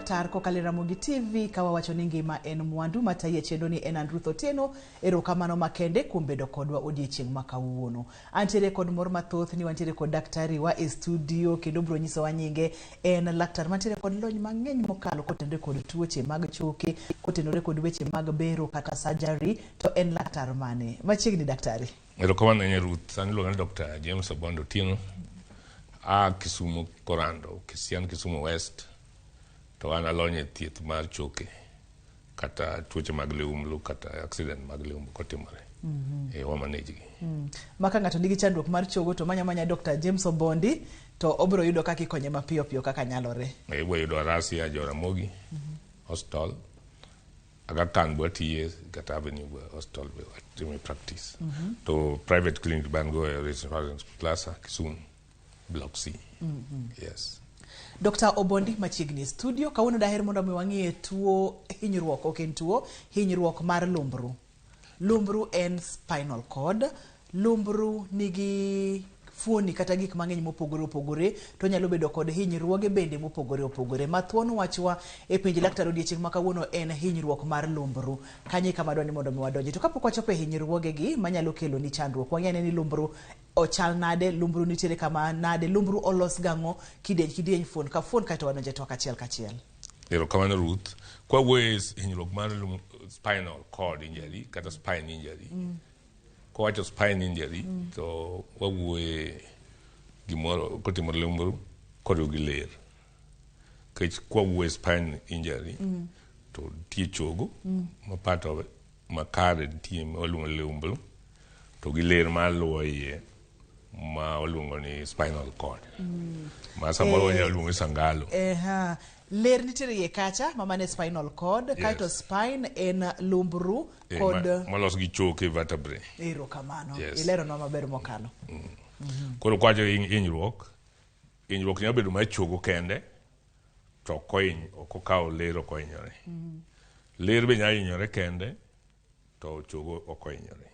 laktar kokalo e Ramogi TV ka wawacho ni ngima en mwandu matayi e chenro ni en an Ruth Otieno. Erokamano makende kuom bedo kodwa odiechieng' ma kawuono. Antiere kod mor mathoth ni wantiere kod daktari wa e studio kendo obiro nyisowa nyinge. En laktar mantiere kod lony mang'eny mokalo kotenore kod tuoche mag choke, kotenore kod weche mag bero kata surgery, to en laktar mane? Machiegni daktari. Erokamano ahinya Ruth. An iluonga ni Dr. James Obondo Otieno. A Kisumu Korando, Kisian Kisumu West. To an alony e thieth mar choke kata tuoche mag liumblu kata accident mag liumblu kotimore. E wa manage gi. Ma ka ng'ato nigi chandruok mar chogo to manya manya Dr. James Obondi to obiro yudo kaka ikonye mapiyo piyo kaka nyalore. E ibiro yudo Arasia Joramogi Hospital. Aga Khan be watiye kata Avenue be Hospital be watime practice. To private clinic ban go e Residence Plaza Kisumu Block C. Yes. Dr. Obondi machiegni e studio kawuono daher mondo mi wang'iye tuo hinyruok ok en tuo hinyruok mar lumbru. Lumbru en spinal cord. Lumbru nigi fuoni kata gik mang'eny mopogore opogore to nyalo bedo kod hinyruoge bende mopogore opogore. Mathuon wachwa e penj laktar odiechieng' ma kawuono en hinyruok mar lumbru. Kanyo e kama adwa ni mondo mi wadonje. To kapok wachopo e hinyruoge gi manyalo kelo ni chandruok, wang'e ane ni lumbru ochal nade, lumbru nitiere kama nade, lumbru olos gang'o, kidieny kidieny, fuon ka fuon, kaeto wadonje twak achiel kachiel. Erokamano Ruth. Kwa wuoyo e hinyruok mar spinal cord injury kata spine injury. Kwawacho spine injury to wawuoye gimoro kotimore lumbru koriw gi ler. Nikech kwawuoye spine injury to nitie chogo ma part of makare nitie ma waluongo ni liumbru to gi ler maluwo iye ma waluongo ni spinal cord. Ma samoro wanyalo luongo ni sangalo. Eha, ler nitiere iye kacha ma mane spinal cord, kaeto spine en lumbru kod molos gi choke vertebrae. Erokamano. Yes. Ileronwa maber mokalo. Koro kwacho hinyruok, hinyruok nyalo bedo mar chogo kende to ok ohiny, ok okawo ler ok ohinyore. Ler be nyalo hinyore kende to chogo ok ohinyore.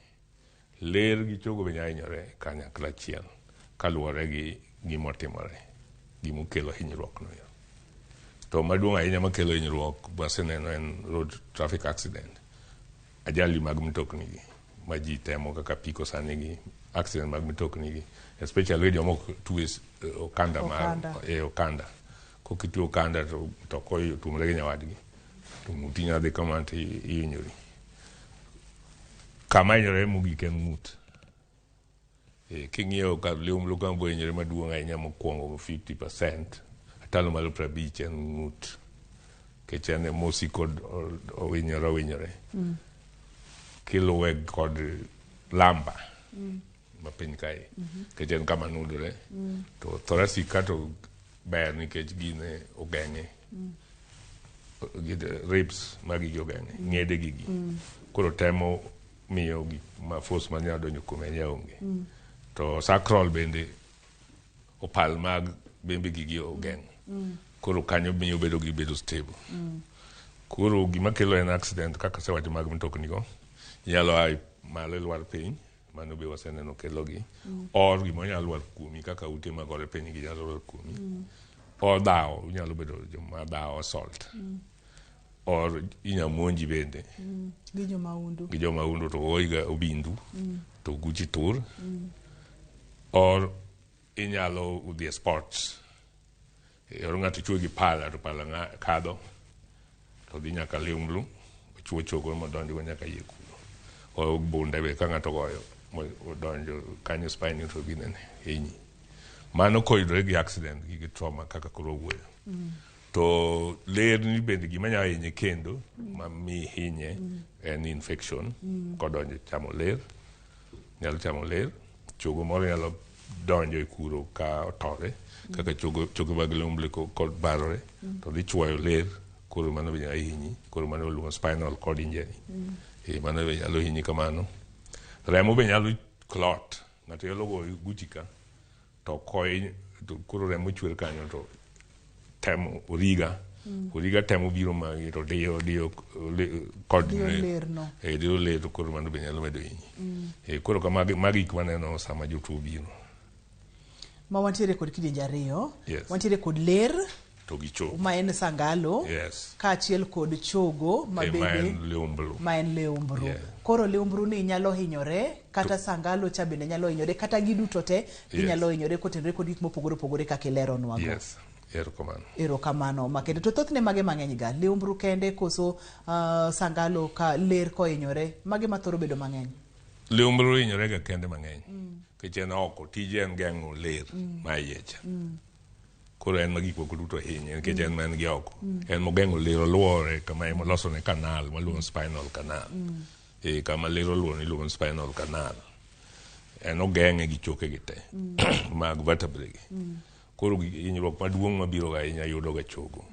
Ler gi chogo be nyalo hinyore kanyakla achiel kaluwore gi gima otimore, gima okelo hinyruok no. To maduong' ahinya makelo hinyruok waseneno en road traffic accident. Ajali mag mtokni gi ma ji temo kaka apiko sani gi accident mag mtokni gi especially joma ok twe okanda mar Okanda. Okanda. Kok itwe okanda to kotuomre gi nyawadgi to ng'uti nyalo dhi kama to ihinyori. Kama hinyore mogik en ng'ut. King'iyo kar liumblu kama bo hinyore maduong' ahinya mokwongo 50%, atalo malo 50 en ng'ut. Nikech en ema osiko ohinyore ohinyore. Kiluwe kod lamba ma piny kae. Nikech en kama nudore. To thoracic ka to ber nikech gine ogeng'e. Ribs magi gi ogeng'e, ng'ede gi gi. Koro temo miyo gik ma force manyalo donjo kuome ahinya onge. To sacral bende opal mag bembe gigi ogeng'o. Koro kanyo miyo bedo gi bedo stable. Koro gima kelo en accident kaka asewacho mag mtokni go. Inyalo a malo ilwar piny, mano be waseneno kelo gi. Or gimoro nyalo lwar kuomi kaka ute magore piny gi nyalo lwar kuomi. Or dhawo, inyalo bedo joma dhawo assault. Or inyalo monji bende Gi jomahundu. gi jomahundu to goyi obindu to guchi tur. Or inyalo dhi e sports. Or ng'ato chuoyo gi pala to pala kadho to dhi nyaka liumblu ochuo chogo modonjgo nyaka iye kuno. Or bunde be ka ng'ato ogoyo odonjo kanyo spine to ginene hinyi. Mano koyudore gi accident gi trauma kaka koro wawuoyo. To ler ni bende gima nyalo hinye kendo ma mi hinye en infection kodonjo chamo ler nyalo chamo ler chogo moro nyalo donjo e kuro ka otore kaka chogo choke mag liumblu kod barore to dhi chuoyo ler koro mano be nyalo hinyi koro mano iluongo spinal cord injury. Mano be nyalo hinyi kamano. Remo be nyalo clot ng'ato nyalo goyo guchi ka to koiny to koro remo chwer kanyo to temo origa origa temo biro magi to diyo diyo kod Diyo lerno. Diyo ler to koro mano be nyalo medo hinyi. Koro ka magi gik maneno sama jotuo biro. Ma wantiere kod kidienje ariyo. Yes. Wantiere kod ler To gi chogo. Ma en sangalo. Yes. Kaachiel kod chogo ma E, ma bende en liumblu. Ma en liumbru. Yeah. Koro liumbru ni nyalo hinyore kata sangalo cha bende nyalo hinyore kata giduto te ginyalo hinyore kotenore kod gik mopogore opogore kaka ileronwago. Yes. Erokamano. Erokamano makende. To thothne mage mang'eny ga? Liumbru kende koso sangalo ka ler kohinyore? Mage mathoro bedo mang'eny? Liumbru hinyore ga kende mang'eny. Nikech en oko, tije en geng'o ler ma iye cha. Koro en ma gik moko duto hinye nikech en ma en gi oko. En mogeng'o ler oluore kama ema olosone canal maluongo ni spinal canal. E kama ler oluoro iluongo ni spinal canal. En ogeng'e gi choke gi te mag vertebrae gi. Koro hinyruok maduong' mabiro ga ahinya yudo ga chogo.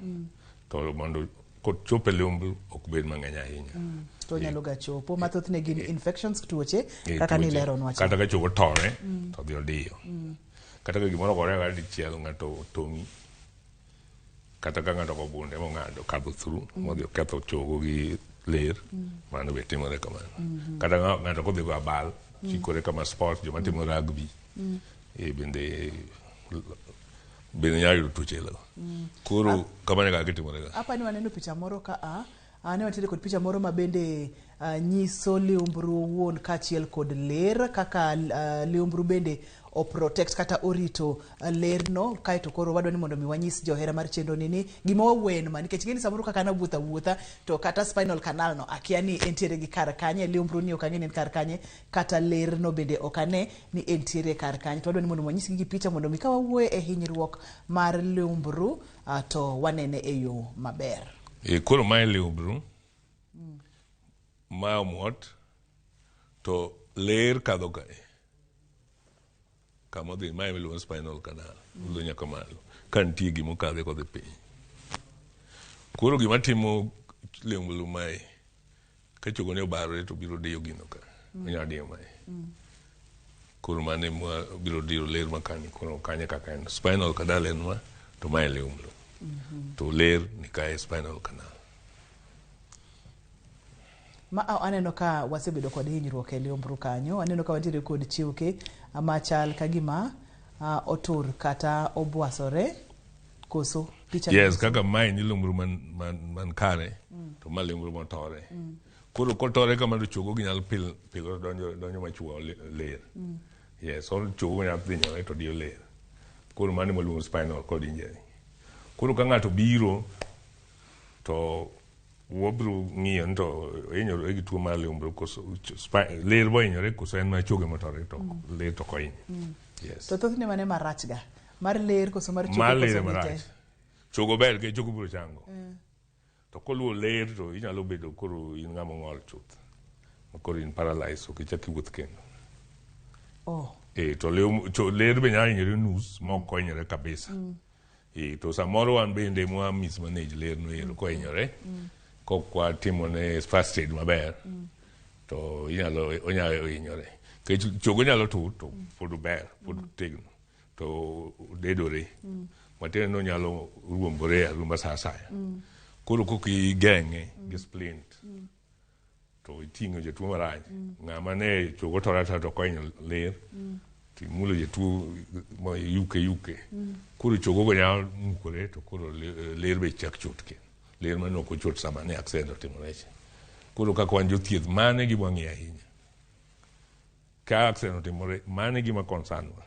To mondo kochopo e liumbru ok bed mang'eny ahinya. To nyalo ga chopo. Ma thothne gin infections, tuoche, E, kaka tuoche. nileronwa cha. Kata ka chogo tore to dhi odiyo. Kata ka gimoro ogore agora dichiel ng'ato otong'i. Kata ka ng'ato ogo bunde mong'ado kadho through modhi oketho chogo gi ler, mano be timore kamano. Kata ng'ato kodhi go abal, chikore kama sport, joma timo rugby, bende nyalo yudo tuoche go. Koro kamano e kaka gitimore ga. Apa ni waneno picha moro ka a ne wantiere kod picha moro ma bende nyiso liumbru owuon kaachiel kod ler kaka liumbru bende o protect kata orito lerno. Kaeto koro wadwa ni mondo mi wanyis johera mar chenro ni ni gima wawuoye ma nikech ing'e ni samoro kaka nawuotho awuotha to kata spinal canal no akia ni entiere gi kar kanye, liumbru ni ok ang'e ni en kar kanye, kata lerno bende ok ane ni entiere kar kanye. To wadwa ni mondo wanyisgi gi picha mondo mi ka wawuoye e hinyruok mar liumbru to wanene e yo maber. E, koro mae liumbru ma omuot to ler kadho kae kama odhi mae miluongo ni spinal canal odhi nyaka malo ka nitie gima okadhe kodhi piny. Koro gima timo liumbru mae ka chogo ne obarore to biro diyo gino ka onyalo diyo mae. Koro mano ema biro diyo ler makani. Koro kanyo kaka en spinal canal en ma to mae liumbru to ler ni kae spinal canal. Ma aneno ka wasebedo kod hinyruok e liumbru kanyo. Aneno ka wantiere kod chiwke machal ka gima otur kata obwasore koso picha. Yes, kaka mae ni liumbru man kare to ma liumbru motore. Koro kotore kamano to chogo gi nyalo pil pilore donjo machuo ler. Yes, or chogo nyalo thinyore to diyo ler. Koro mano ema waluongo spinal cord injury. Koro ka ng'ato biro to wabiro ng'iyo ni to ohinyore gi tuo mar liumbru koso ler bohinyore koso en mana choge motore to ler to ok ohinyo. Yes. To thothne mane marach ga? Mar ler koso mar chogo Mar ler koso ema gite? rach. Chogo ber nikech chogo biro chango. To koluwo ler to inyalo bedo koro in ng'ama ong'ol chuth. Ma koro in paralyzed ok ichak iwuoth kendo. Oh. E, to ler be nyalo hinyore nus ma ok ohinyore kabisa. E, to samoro wan bende mwa mismanage ler no ero kohinyore kok watimo ne first aid maber to onyalo hinyore. Nikech chogo nyalo tur to pod ber, pod tegno to odedore. Matiende ni onyalo ruombore arumba sa asaya. Koro kok igeng'e gi splint to iting'o jatuo marach. Ng'ama ne chogo otore atora to ok ohinyo ler to imulo jatuo ma yuke yuke. Koro chogo go nyalo mukore to koro ler be chak chot kendo. Ler mane ok ochot sama ne accident otimore cha. Koro kaka wan jothieth mano e gima wang'iyo ahinya. Ka accident otimore mano e gima concern wa.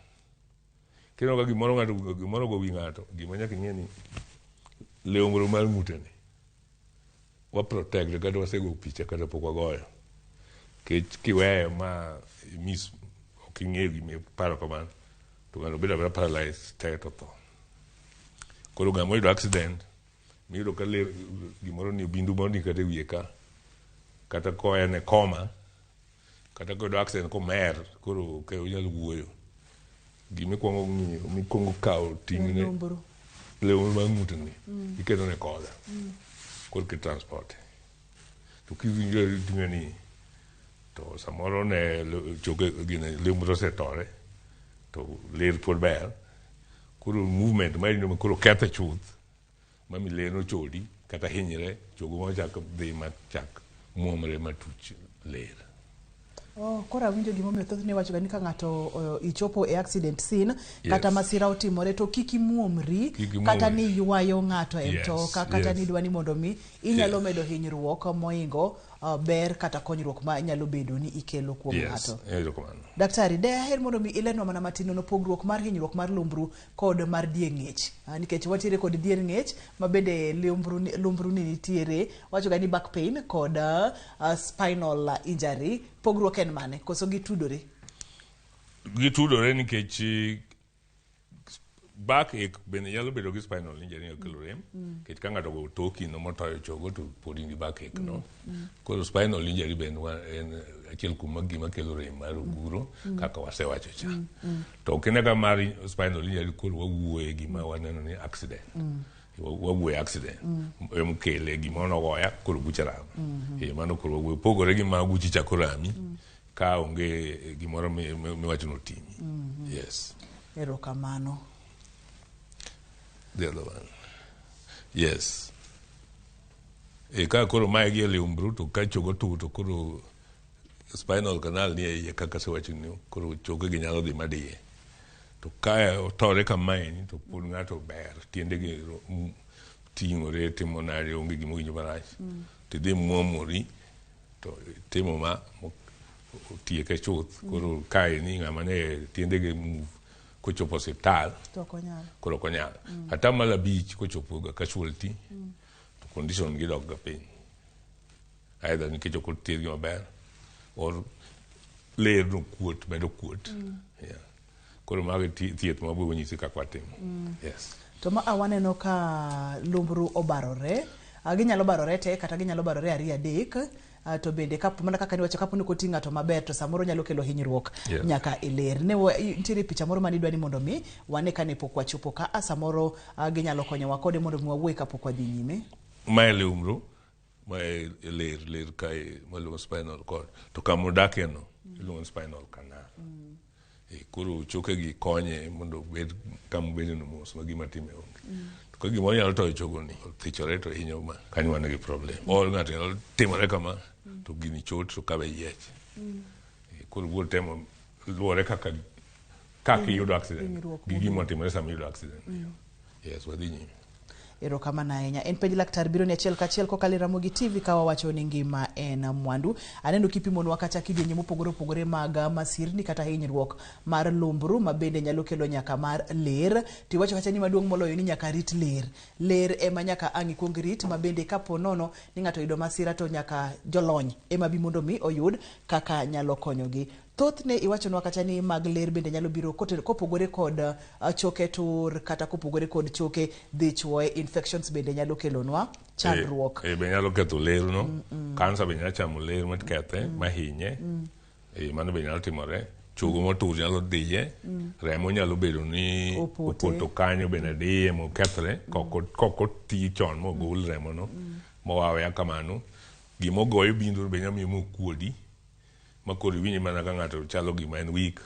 Kineno ka gimoro ng'ato gimoro ogo wi ng'ato gima nyaka ing'e ni liumbru mar ng'ute ni wa protect kata wasego picha kata pok wagoyo. Nikech kiweyo ma miss ok ing'eyo gima iparo kamano to ng'ato bedo abeda paralyzed te to tho. Koro ng'ama oyudo accident miyudo ka ler gimoro ni obindu moro ni kata e wiye ka kata ko en e coma kata koyudo accident komer koro ok onyal wuoyo. Gima ikuongo ng'iyo mikuongo kawo ting'ne Liumbru. liumbru mar ng'ute ni iketo ne koda. Koro ki transport. To kiwinjo ting'e ni to samoro ne choke gine liumbru osetore to ler pod ber. Koro movement mari no koro kethe chuth mami ler ochodi kata hinyre chogo mochak dhi machak muomre matuch ler. Oh, koro awinjo gimomiyo thothne iwachoga ni ka ng'ato ichopo e accident scene kata Yes. masira otimore to kik imuomri Kik imuomri. kata ni ywayo ng'ato e Yes, mtoka kata yes. ni idwa ni mondo mi inyalo Yes. medo hinyruok moingo ber kata konyruok ma nyalo bedo ni ikelo kuom Yes, ng'ato. erokamano. Daktari, de aher mondo mi ilernwa mana matin nono pogruok mar hinyruok mar lumbru kod mar dier ng'ech. Nikech wantiere kod dier ng'ech ma bende lumbru ni, lumbru ni nitiere, wachoga ni back pain kod spinal injury. Pogruok en mane? Koso gitudore? Gitudore nikech back ache bende nyalo bedo gi spinal injury okelo rem. Nikech ka ng'ato ogo toki no motoyo chogo to pod in gi back ache no. Koro spinal injury bende en achiel kuom gima kelo rem mar oguro kaka wasewacho cha. To kine ka mar spinal injury koro wawuoye gima waneno ni accident. Wawuoye accident. Emokele gimoro nogoya koro gucha rama. Mano koro wawuoye. Pogore gi ma guchi cha koro rami ka onge gimoro miwacho ni otimi. Yes. Erokamano. The other one. Yes. Ka koro mae gi e liumbru to ka chogo tur to koro spinal canal ni e iye kaka asewacho ni koro choke gi nyalo dhi madiye. To ka otore kamaeni to pod ng'ato ber, tiende gi ting'ore timo nade onge gima owinjo marach. Tidhi muomori to timo ma otieke chuth. Koro kaeni ng'ama ne tiende gi move kochopo osiptal To ok onyal. koro ok onyal. Atamalo 5 kochopo ga casualty to condition gi dok ga piny. Either nikech ok otiergi maber or ler no kuot medo kuot. Yeah. Koro mago thieth ma abiro nyisi kaka watimo. Yes. To ma waneno ka lumbru obarore, ginyalo barore te kata ginyalo barore 2 3, to bende mana kaka niwacho kapo ni ok oti ng'ato maber to samoro nyalo kelo hinyruok nyaka e ler. Ne nitiere picha moro mane idwa ni mondo mi wane kane pok wachopo ka, samoro ginyalo konyowa kode mondo mi wawuoye kapok wadhi nyime. Mae liumbru, mae ler, ler kae maluongo spinal cord. To kama odakie no iluongo ni spinal canal. Koro choke gi konye mondo obed kama obede no mos ma gima time onge. To ka gimoro nyalo toyo chogo ni, othichore to hinyo ma kanyo wan gi problem. Or ng'ato nyalo timore kama to gini chot to kawe yiech. Koro wuod temo luwore kaka iyudo accident gi gima otimore sama iyudo accident. Yes, wadhi nyime. Erokamano ahinya. En penj laktar biro ni achiel kachiel kokalo e Ramogi TV ka wawacho ni ngima en mwandu. Aneno kipimonwa kata kidienje mopogore opogore mag masirni kata hinyruok mar lumbru ma bende nyalo kelo nyaka mar ler. To iwacho kacha ni maduong' moloyo ni nyaka rit ler. Ler ema nyaka ang' ikuong rit ma bende kapo nono ni ng'ato oyudo masira to nyaka jolony ema bi mondo mi oyud kaka nyalo konyogi. Thothne iwachonwa kata ni mag ler bende nyalo biro kopogore kod choke tur kata kopogore kod choke dhi chuoye, infections bende nyalo kelonwa chandruok. Be nyalo ketho ler no. Kansa be nyalo chamo ler makethe, mahinye. Mano be nyalo timore. Chogo motur nyalo diye. Remo nyalo bedo ni opoto kanyo bende diye mokethre. Kok oti chon mogol remo no. Mowawe kamano. Gimogoyo bindo be nyalo miyo mokuodi. Ma koro iwinjo mana ka ng'ato chalo gima en weak.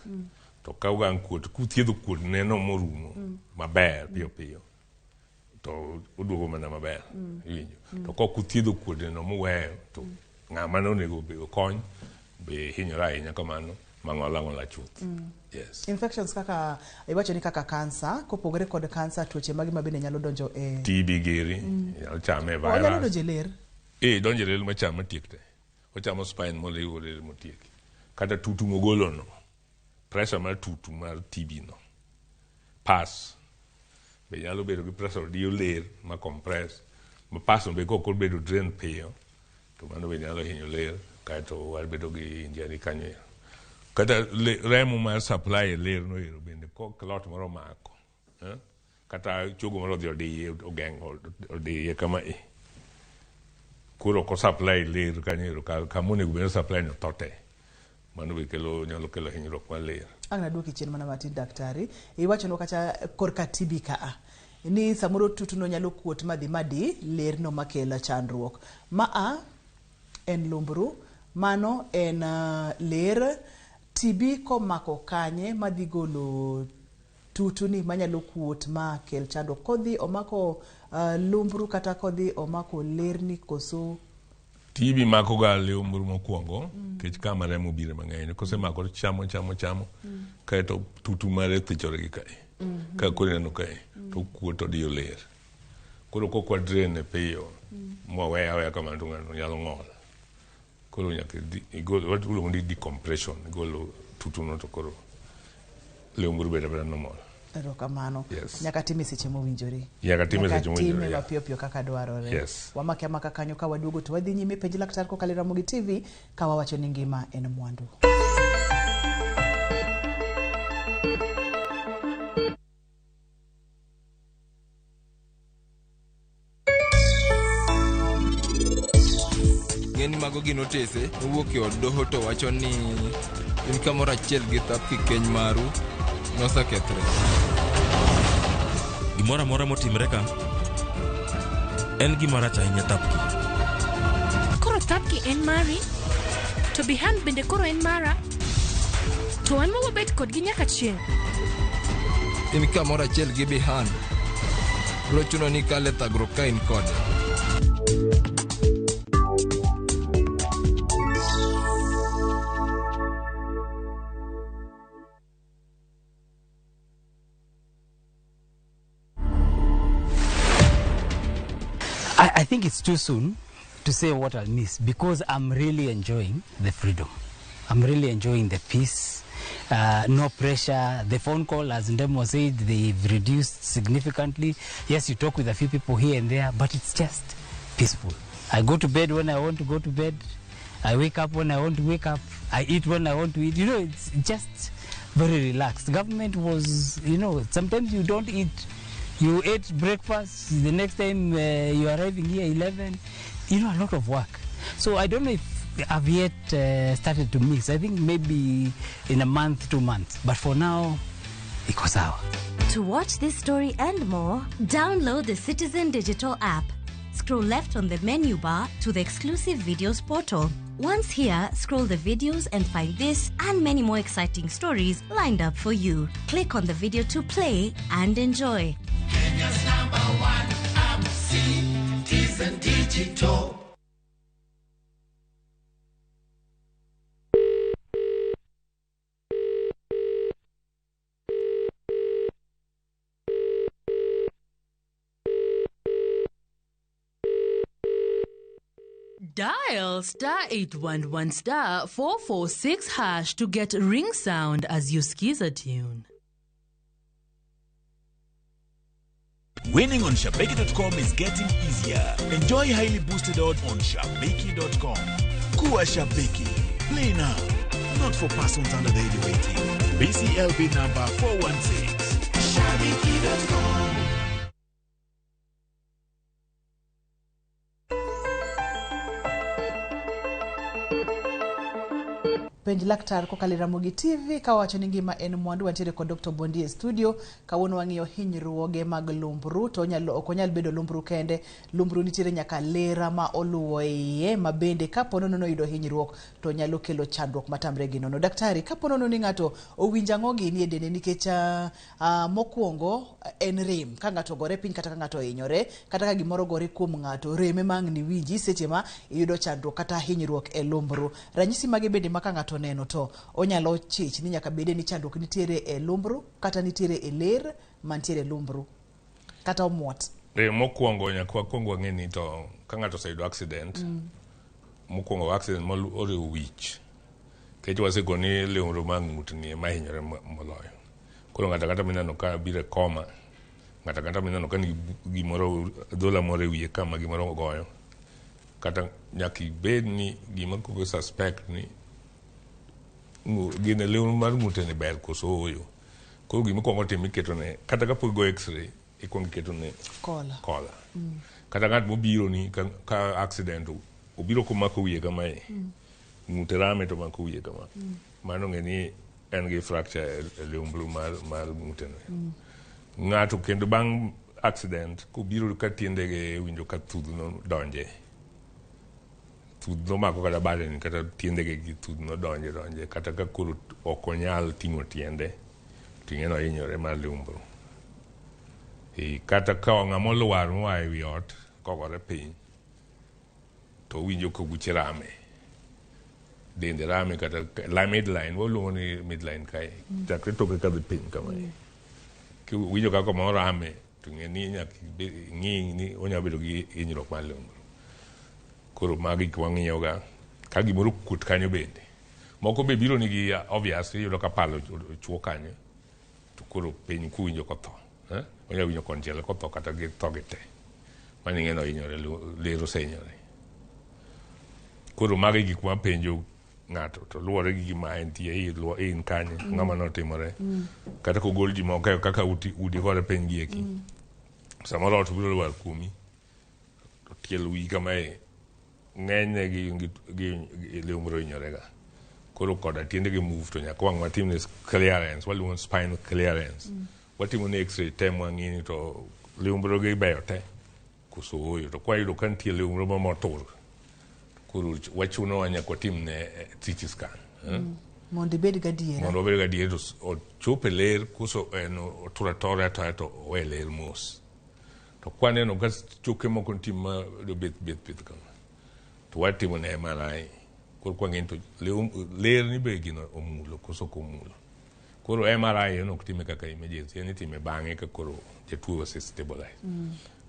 To ka ugang' kuot, kuthiedho kuot neno morumo maber piyo piyo, to oduogo mana maber. Iwinjo. To kok uthiedho kuot neno muweyo, to ng'ama ne onego be okony be hinyore ahinya kamano mang'ola ang'ola chuth. Yes. Infections kaka iwacho ni kaka kansa, kopogore kod kansa tuoche mage ma bende nyalo donjo e TB giri, nyalo chame Onyalo virus. donjo e ler? Donjo e ler macham matiek te. Ochamo spine moliwo ler motieki. Kata tutu mogolo no, pressure mar tutu mar TB no, pass. Be nyalo bedo gi pressure odiyo ler ma compress, ma pass no be kok obedo drain piyo, to mano be nyalo hinyo ler, kaeto wabedo gi injury kanyo ero. Kata remo mar supply e ler no ero bende kok clot moro omako, Kata chogo moro odhi odiye, ogeng'o, odiye kama e. Koro ok supply ler kanyo ero, kama onego bed ni supply no tho te. Mano be nyalo kelo hinyruok mar ler. Ang' naduoki chien mana matin daktari. Iwachonwa kata korka TB ka a. Ni samoro tutuno nyalo kuot madhi madi lerno makelo chandruok. Ma a en lumbru, mano en ler. TB komako kanye madhi golo tutuni manyalo kuot ma kel chandruok. Kodhi omako lumbru kata kodhi omako lerni koso? TB mako ga liumbru mokwongo nikech kama remo bire mang'eny. Kosemako to chamo chamo chamo kaeto tutu mare thichore gi kae. Ka koro ineno kae to kuot to diyo ler. Koro kok wa drain piyo mwaweye aweya kamano to ng'ato nyalo ng'ol. Koro nyaka igol wat iluongo ni decompression igolo tutuno to koro liumbru bedo abeda normal. Erokamano. Yes. Nyaka time seche mowinjore. Nyaka time seche mowinjore, Nyaka time yeah. mapiyo piyo kaka dwarore. Yes. Wamake amaka kanyo ka waduogo to wadhi nyime penj laktar kokalo e Ramogi TV ka wawacho ni ngima en mwandu. Ng'eni mago gin otese mowuok e od doho to wacho ni in kamoro achiel gi Thapki keny maru nosekethre. Gimoro amora motimre ka en gima rach ahinya Thapki. Koro Thapki en mari, to Bihan bende koro en mara. To wan mawabet kodgi nyaka chieng'. In kamoro achiel gi Bihan biro chuno ni ikal e thagruok ka in kode. I think it's too soon to say what I'll miss because I'm really enjoying the freedom. I'm really enjoying the peace, no pressure. The phone call, as Ndemo said, they've reduced significantly. Yes, you talk with a few people here and there, but it's just peaceful. I go to bed when I want to go to bed. I wake up when I want to wake up. I eat when I want to eat. You know, it's just very relaxed. Government was, you know, sometimes you don't eat. You ate breakfast, the next time you're arriving here 11, you know, a lot of work. So I don't know if I've yet started to mix. I think maybe in a month, 2 months. But for now, iko sawa. To watch this story and more, download the Citizen Digital app. Scroll left on the menu bar to the exclusive videos portal. Once here, scroll the videos and find this and many more exciting stories lined up for you. Click on the video to play and enjoy. Kenya's #1 app, Citizen Digital. Dial star 811 star 446 hash to get ring sound as you skiza tune. Winning on Shabiki.com is getting easier. Enjoy highly boosted odds on Shabiki.com. Kuwa Shabiki. Play now. Not for persons under the age of 18. BCLB number 416. Shabiki.com. Penj laktar kokalo e Ramogi TV kawacho ni ngima en mwandu. Wantiere kod Dr. Bondi e studio. Kawuono wang'iyo hinyruoge mag lumbru to ok onyal bedo lumbru kende. Lumbru nitiere nyaka lera ma oluwo iye ma bende kapo nono oyudo hinyruok to nyalo kelo chandruok matamre gi nono. Daktari, kapo nono ni ng'ato owinjo ang'o gini e dende nikech mokwongo en rem. Ka ng'ato ogore piny kata ka ng'ato ohinyore kata ka gimoro ogore kuom ng'ato, rem ema ang' ni winji seche ma iyudo chandruok kata hinyruok e lumbru. Ranyisi mage bende ma ka ng'ato neno to onyalo chich ni nyaka bede ni chandruok nitiere e lumbru kata nitiere e ler mantiere e lumbru kata omuot. Mokwongo nyaka wakwong wang'e ni to ka ng'ato oseyudo accident, mokwongo accident moriwo wich, nikech wasego ni liumbru mar ng'utni ema hinyore moloyo. Koro ng'ato ang'ata mineno ka biro e koma, ng'ato ang'ata mineno ka nigi gimoro, adhola moro e wiye kama gimoro ogoyo, kata nyaka ibed ni gima kuongo suspect ni gine liumbru mar ng'ute ni ber koso ooyo. Koro gima ikuongo timo iketone, kata kapok igoyo x-ray, ikuongo iketone kola. Kata ng'at mobiro ni ka accident obiro komako wiye kamae, ng'ute rame to mako wiye kama. Mano ng'e ni en gi fracture e liumbru mar ng'ute no. Ng'ato kendo bang' accident kobiro ka tiendege winjo ka thudhno donje. Thudhno mako kata badeni kata tiendege gi thudhno donje donje kata ka koro ok onyal ting'o tiende to ing'e ni ohinyore mar liumbru. Kata ka ng'ama olwar moa e wi ot kogore piny, to owinjo ka buche rame dende rame kata la midline waluongo ni midline kae chakre toke kadhi piny kamae kiwinjo kaka moro rame to ng'e ni nyaka ing'i ni onyalo bedo gi hinyruok mar lumbru koro magi gik wang'iyoga ka gimoro kuot kanyo bende moko be biro nigi obvious iyudo ka palo ochwo kanyo to koro piny kuwinjo kotho eh? Onyalo winjo konchiel kotho kata githo gite mano ing'e ni ohinyore ler osehinyore koro magi gik mapenjo ng'ato to luwore gi gima entie in kanye ng'ama notimore kata kogol ji moko kaka udi gore piny gi eki samoro ot biro lwar kuomi to tiel wiyi kamae ng'enyne gi liumbro hinyore ga koro koda tiendegi move to nyaka wang' watimne clearance waluongo ni spinal clearance watimo ne x-ray tem wang'i ni to liumbro gi beyo te koso ooyo to kwayudo ka nitie liumbro ma motur koro wachunowa nyaka watimne CT scan eh? Mondo ibed gadiera. Mondo wabed gadier to ochopo e ler koso en otur atora atora to owe ler mos to kwaneno ka choke moko nitie ma bith bith bith kama to watimo ne MRI koro kwang'e ni to ler ni be gino omulo koso ok omulo koro MRI en ok time kaka emergency en itime bang'e ka koro jatuo ose stabilize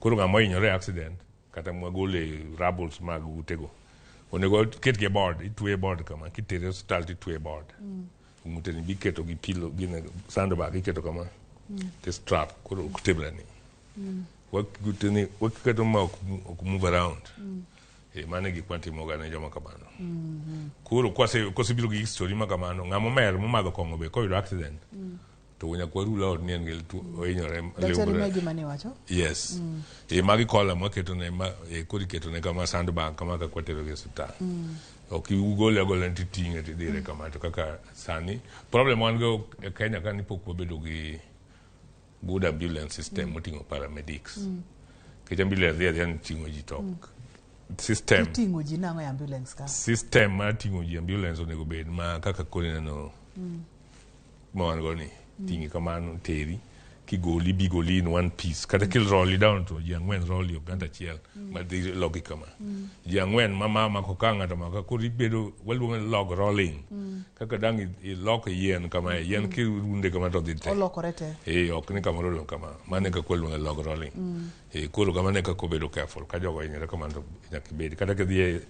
koro ng'ama ohinyore e accident kata mwagole rubbles mag utego onego ketgi e board itweye e board kama kitere e osiptal titweye e board ng'ute ni biketo gi pillow gine sandbag iketo kama ti strap koro ok tebrani wakuteni waketo ma ok move around e mano e gik matimoga ne joma kamano koro kosebiro gi history ma kamano ng'ama omer momadho kong'o be koyudo accident to nyaka wa rule out ni en gi ohinyore Daktari liumbro. ma gima ne iwacho yes e magi kola mwaketo ne ma e koro iketo ne kama sandbag kama kaka watero gi e osiptal ok igole agola ni titing'e tidire kama to kaka sani problem wan go e Kenya ka ni pok wabedo gi good ambulance system moting'o paramedics nikech ambulance dhi adhiya ni ting'o ji to ok system Iting'o ji nang'o e ambulance ka? System mar ting'o ji ambulance onego bed ma kaka koro ineno ma wan go ni ting'i kamano teri kigoli bigoli in one piece kata kil rolli down to ji ang'wen rolli ok ng'ato achiel ma dhi logi kama ji ang'wen ma ma mako ka ng'ato mako koro ibedo waluongo ni log rolling kaka dang' ilok yien kama yien kirunde kama to dhi te Olokore te. Eh, ok ni kamoro odong' kama mano e kaka waluongo ni log rolling eh, koro kamano e kaka obedo careful ka jogo ohinyore kamano to nyaka ibed kata kidhi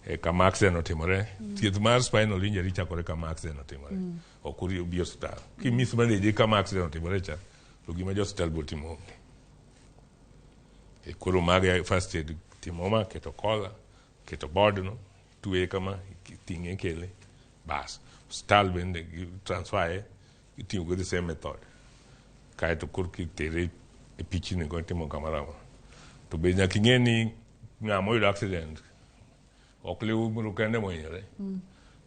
e kama accident otimore thieth mar spinal injury chakore kama accident otimore ok obi osiptal kimis manage kama accident otimore cha to gima jo osiptal biro timo onge e koro mage first aid timo ma keto kola keto board no tweye kama ting'e kele bas osiptal bende gi transfer e itiyo go the same method kaeto koro kitere e pichni go timo kamoro amora to be nyaka ing'e ni ng'ama oyudo accident ok liumbru kende mohinyore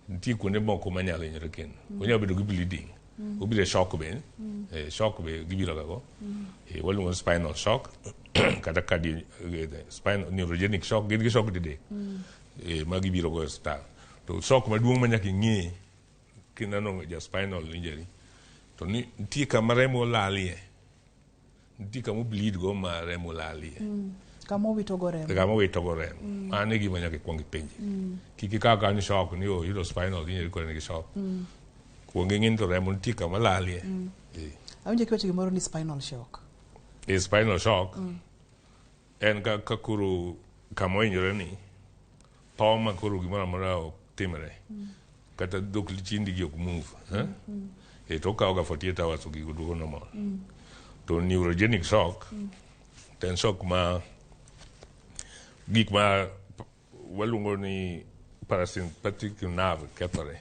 nitie kuonde moko manyalo hinyore kendo onyalo bedo gi bleeding obiro e shock be shock be gibiro ga go waluongo ni spinal shock kata cardio spinal neurogenic shock gin gi shock didek ma gibiro go e osiptal to shock maduong' ma nyaka ing'e kineno ja spinal injury to ni nitie kama remo lalie nitie kama obleed go ma remo lalie Kama owito go remo. Kama owito go remo mano e gima nyaka ikwong ipenji kik ikaw kaw ni shock ni oyudo spinal injury koro en gi shock kuong ing'i ni to remo nitie kama lalie Awinjo kiwacho gimoro ni spinal shock. E spinal shock en ka koro kama ohinyore ni tho ma koro gimoro amora ok timre kata dhok chindi gi ok move eh? E to okawo ga 48 hours to gigo duogo normal to neurogenic shock to en shock ma gik ma waluongo ni parasympathetic nerve kethore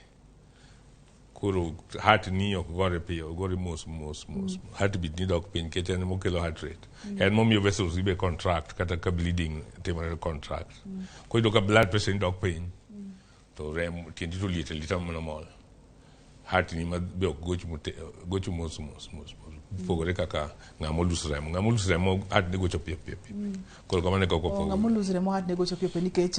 koro heart ni ok gore piyo gore mos mos mos heartbeat ni dok piny nikech en mokelo heart rate en momiyo vessels gi be contract kata ka bleeding timore contract koro iyudo ka blood pressure ni dok piny to remo tiendi to liet alieta mana mol heart ni ma be ok goch gocho mos mos mos mos pogore kaka ng'ama olus remo ng'ama olus remo heart ne gocho piyo piyo piyo koro kamano e kaka Oh, ng'ama opogore olus remo heart ne gocho piyo piyo nikech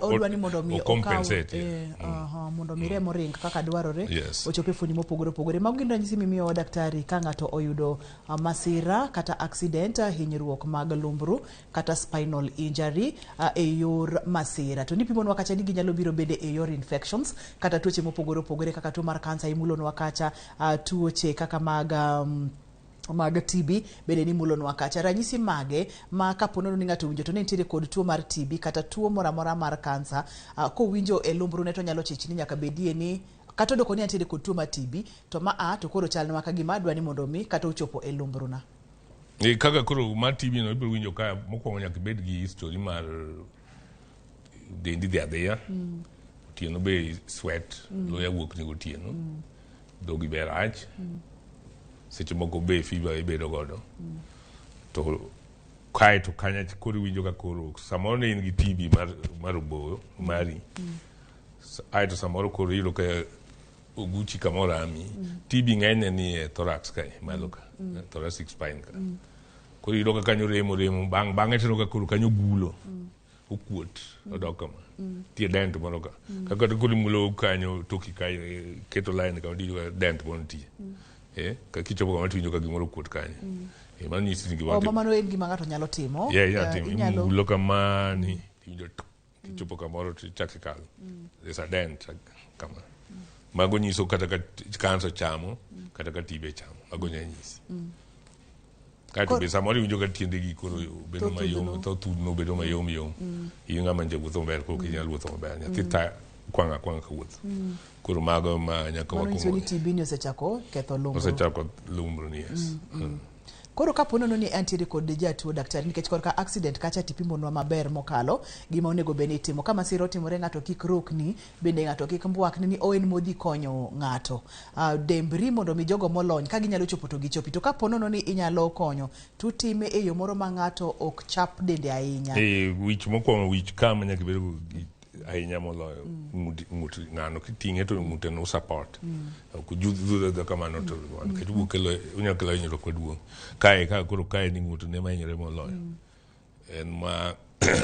odwa ni mondo mi o compensate, yeah. aha. Mondo mi remo ring kaka dwarore. Yes. Ochop e fuoni mopogore opogore. Mago gin ranyisi mimiyowa daktari ka ng'ato oyudo masira kata accident, hinyruok mag lumbru kata spinal injury e yor masira. To nipimonwa kacha ni ginyalo biro bende e yor infections kata tuoche mopogore opogore kaka tuo mar kansa imulonwa kacha, tuoche kaka mag mag TB bende nimulonwa kacha. Ranyisi mage ma kapo nono ni ng'ato owinjo to ne nitiere kod tuo mar TB kata tuo moro amora mar kansa, kowinjo e lumbrune to nyalo chich ni nyaka bedie ni kata odoko ni antiere kod tuo mar TB to ma a to koro chalnwa ka gima adwa ni mondo mi kata ochopo e lumbruna. Kaka koro mar TB no ibiro winjo ka mokwongo nyaka ibed gi history mar dendi dhi adhiya. Otieno be sweat, luya wuok ni gotieno. Dhogi be rach. Seche moko be fever ibedo godo. To kae to kanya koro iwinjo ka koro samoro ne in gi TB mar oboyo mari. Aeto samoro koro iyudo ka oguchi kamoro ami. TB ng'enyne ni e thorax kae malo ka, thoracic spine ka. Koro iyudo ka kanyo remo bang'e tineno ka koro kanyo gulo. Okuot odok kama. Nitie dent moro ka. Kaka koro imulo kanyo toki kae keto line kama tiyudo ka dent moro nitie. Ka kichopo kama tiwinjo ka gimoro okuot kanyo. Mano nyisi ni gimoro Oh, mano en gima ng'ato nyalo timo. Yeah, inyalo timo. Imulo kamani tiwinjo tuk, kichopo kamoro to ichako ikalo. There's a dent kama. Mago nyiso kata ka kansa chamo, kata ka TB chamo. Mago nyalo nyisi. Kaeto be samoro iwinjo ka tiendegi koro bedo mayom, tho thudno bedo mayom yom. In ng'ama nje wuotho maber, koro ok inyal wuotho maber. Nyathi ta kwang' akwang'a kawuotho. Koro mago ma nyaka Mano nyiso ni wakwongo. TB ni osechako ketho lumbru. Osechako lumbru ni yes. Koro kapo nono ni antiere kod jatuo daktari nikech korka accident kacha tipimonwa maber mokalo gima onego bed ni itimo. Ka masira otimore ng'ato kik rokni, bende ng'ato kik mbwakni ni en modhi konyo ng'ato. Dembri mondo mi jogo molony ka ginyalo chopo to gichopi. To kapo nono ni inyalo konyo tutime e yo moro ma ng'ato ok chap dende ahinya. Wich mokwongo wich kama nyaka ibed go ahinya moloyo ng'ut ng'ano kiting'e to ng'ute no support. Ok judh kamano to nikech obiro onyalo kelo hinyruok maduong'. Kae ka koro kae ni ng'ut ne ema hinyore moloyo. En ma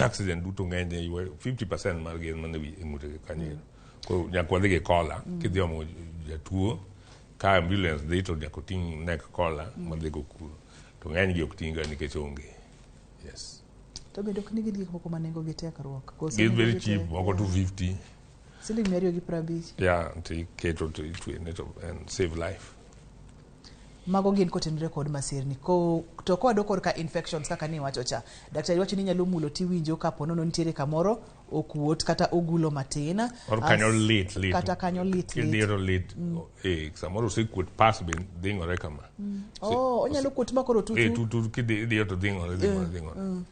accident duto ng'enyne 50% margi en mana e ng'ute kanyo ero. Koro nyaka wadhi gi kola kidhi omo jatuo ka ambulance dhi to nyaka oting' neck collar madhi go kuro. To ng'enygi ok ting' ga nikech onge. Yes. To bende ok ni gin gik moko ma nengo gi tek ruok. Koso Gin nengo very gi cheap, tek? moko 250. Siling 250. Yeah, to iketo to itwene to and save life. Mago gin kotenore kod masirni. To kowadok korka infections kaka ni iwacho cha. Daktari wacho ni inyalo mulo tiwinjo kapo nono nitiere kamoro okuot kata ogulo matin. Or kanyo lit lit. Kata kanyo lit lit. Kidiyo to lit. Samoro osekuot pas be dhing'ore kama. Oh, onyalo kuot ma koro tutu. Tutu kidiyo to dhing'ore dhing'ore dhing'ore.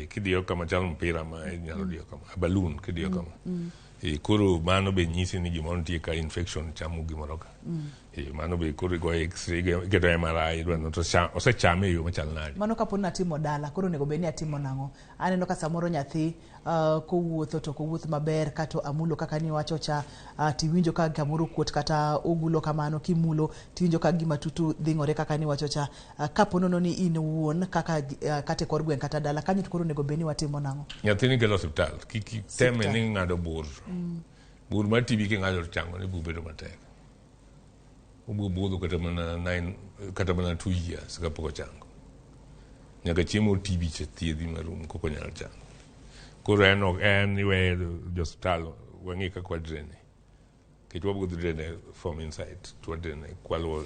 Kidiyo kama chalo mpira ma inyalo diyo kama. Balloon kidiyo kama. Koro mano be nyisi ni gimoro nitie ka infection chamo gimoro ka. Mano be koro igoyo x-ray, iketo MRI, idwa ni to osechame e yo machal nade. Mano kapo ni natimo dala, koro onego bed ni atimo nang'o? Aneno ka samoro nyathi kowuotho to ok owuoth maber, kata amulo kaka niwacho cha, tiwinjo ka kamoro kuot kata ogulo kamano, kimulo tiwinjo ka gima tutu dhing'ore kaka niwacho cha. Kapo nono ni in wuon kaka kata e kor gweng' kata dala, kanyo to koro onego bed ni watimo nang'o? Nyathini kelo osiptal, kik iteme ni ng'ado bur. Bur mar TB king'ado to chango ne biro bedo matek. Obiro budho kata mana 9 kata mana 2 years kapok ochango. Nyaka chiemo TB cha thiedhi marum kok onyal chango. Koro en ok en iweye jo osiptal wang'i kaka wadraine. Nikech wabiro dhi draine from inside to wadraine kwaluwo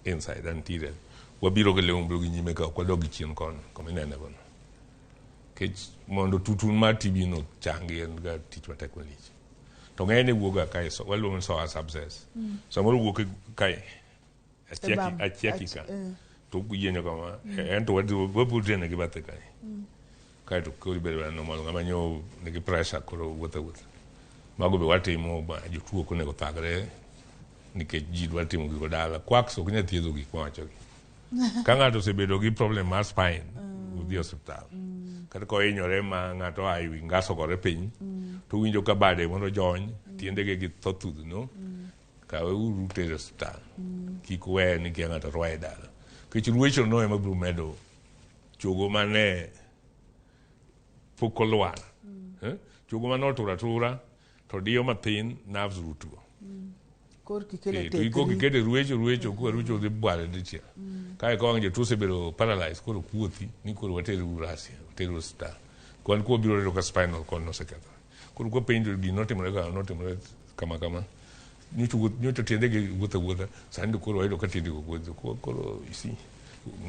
inside anterior. Wabiro gi liumblu gi nyime ka ok wadog gi chien kono kama inene gono. Nikech mondo tutu mar TB no changi en ga tich matek malich. To ng'enyne wuok ga kae, so, waluongo ni psoas abscess. Samoro wuok kae, achiaki ka. To yienyo kama, en to wabiro draine gi bathe kae. Kae to koro ibedo mana normal, ng'ama nyo nigi pressure koro wuotho awuotha. Mago be watimo ma jotuo ok onego thagre nikech ji dwa timo gigo dala. Quacks ok nyal thiedho gik mawachogi. Ka ng'ato osebedo gi problem mar spine, odhi e osiptal. Kata kohinyore ma ng'ato oa ewi ngas ogore piny, to owinjo ka bade mondo jony, tiendege gi tho thudhno, kawe uru tere e osiptal. Kik uweye ni kia ng'ato rwaye dala. Nikech ruecho no ema biro medo chogo mane pok olwar. Chogo mane otur atura, To diyo mathin nerves root go. Kor kikele Eh, to iko tekri. kikete ruecho ruecho kwa ruecho dhi bware dichiel. Kae ka wang' jatuo osebedo paralyzed koro ok wuothi ni koro wateru Russia, wateru osiptal. Kwan kwa biro yudo ka spinal cord nosekethore. Koro kwa penjo gino notimore ka notimore kama kama. Nyocha wuoth nyocha tiendegi wuotho awuotha sani to koro wayudo ka tiendegi ok wuoth. Koro you see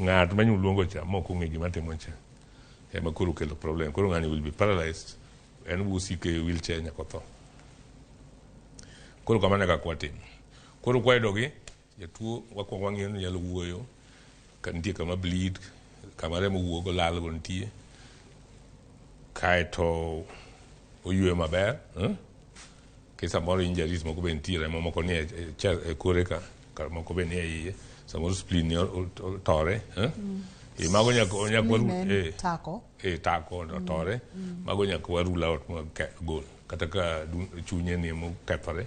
ng'at ma nyoluongo cha mok ong'e gima timo cha ema koro kelo problem. Koro ng'ani will be paralyzed en bo osiko e wheelchair nyaka otho. Koro kamano e kaka watimo. Koro kwayudogi, jatuo wakwongo wang'iyo ni onyalo wuoyo, ka nitie kama bleed, kama remo wuok olal go nitie. Kaeto oyweyo maber, eh? Nikech samoro injuries moko be nitie, remo moko nie e kore ka, ka moko be nie iye, samoro spleen ni otore, eh? E, mago nyaka Spleen en tako. E, tako otore, mago nyaka wa rule out ma gol. Kata ka chunye ni mokethore,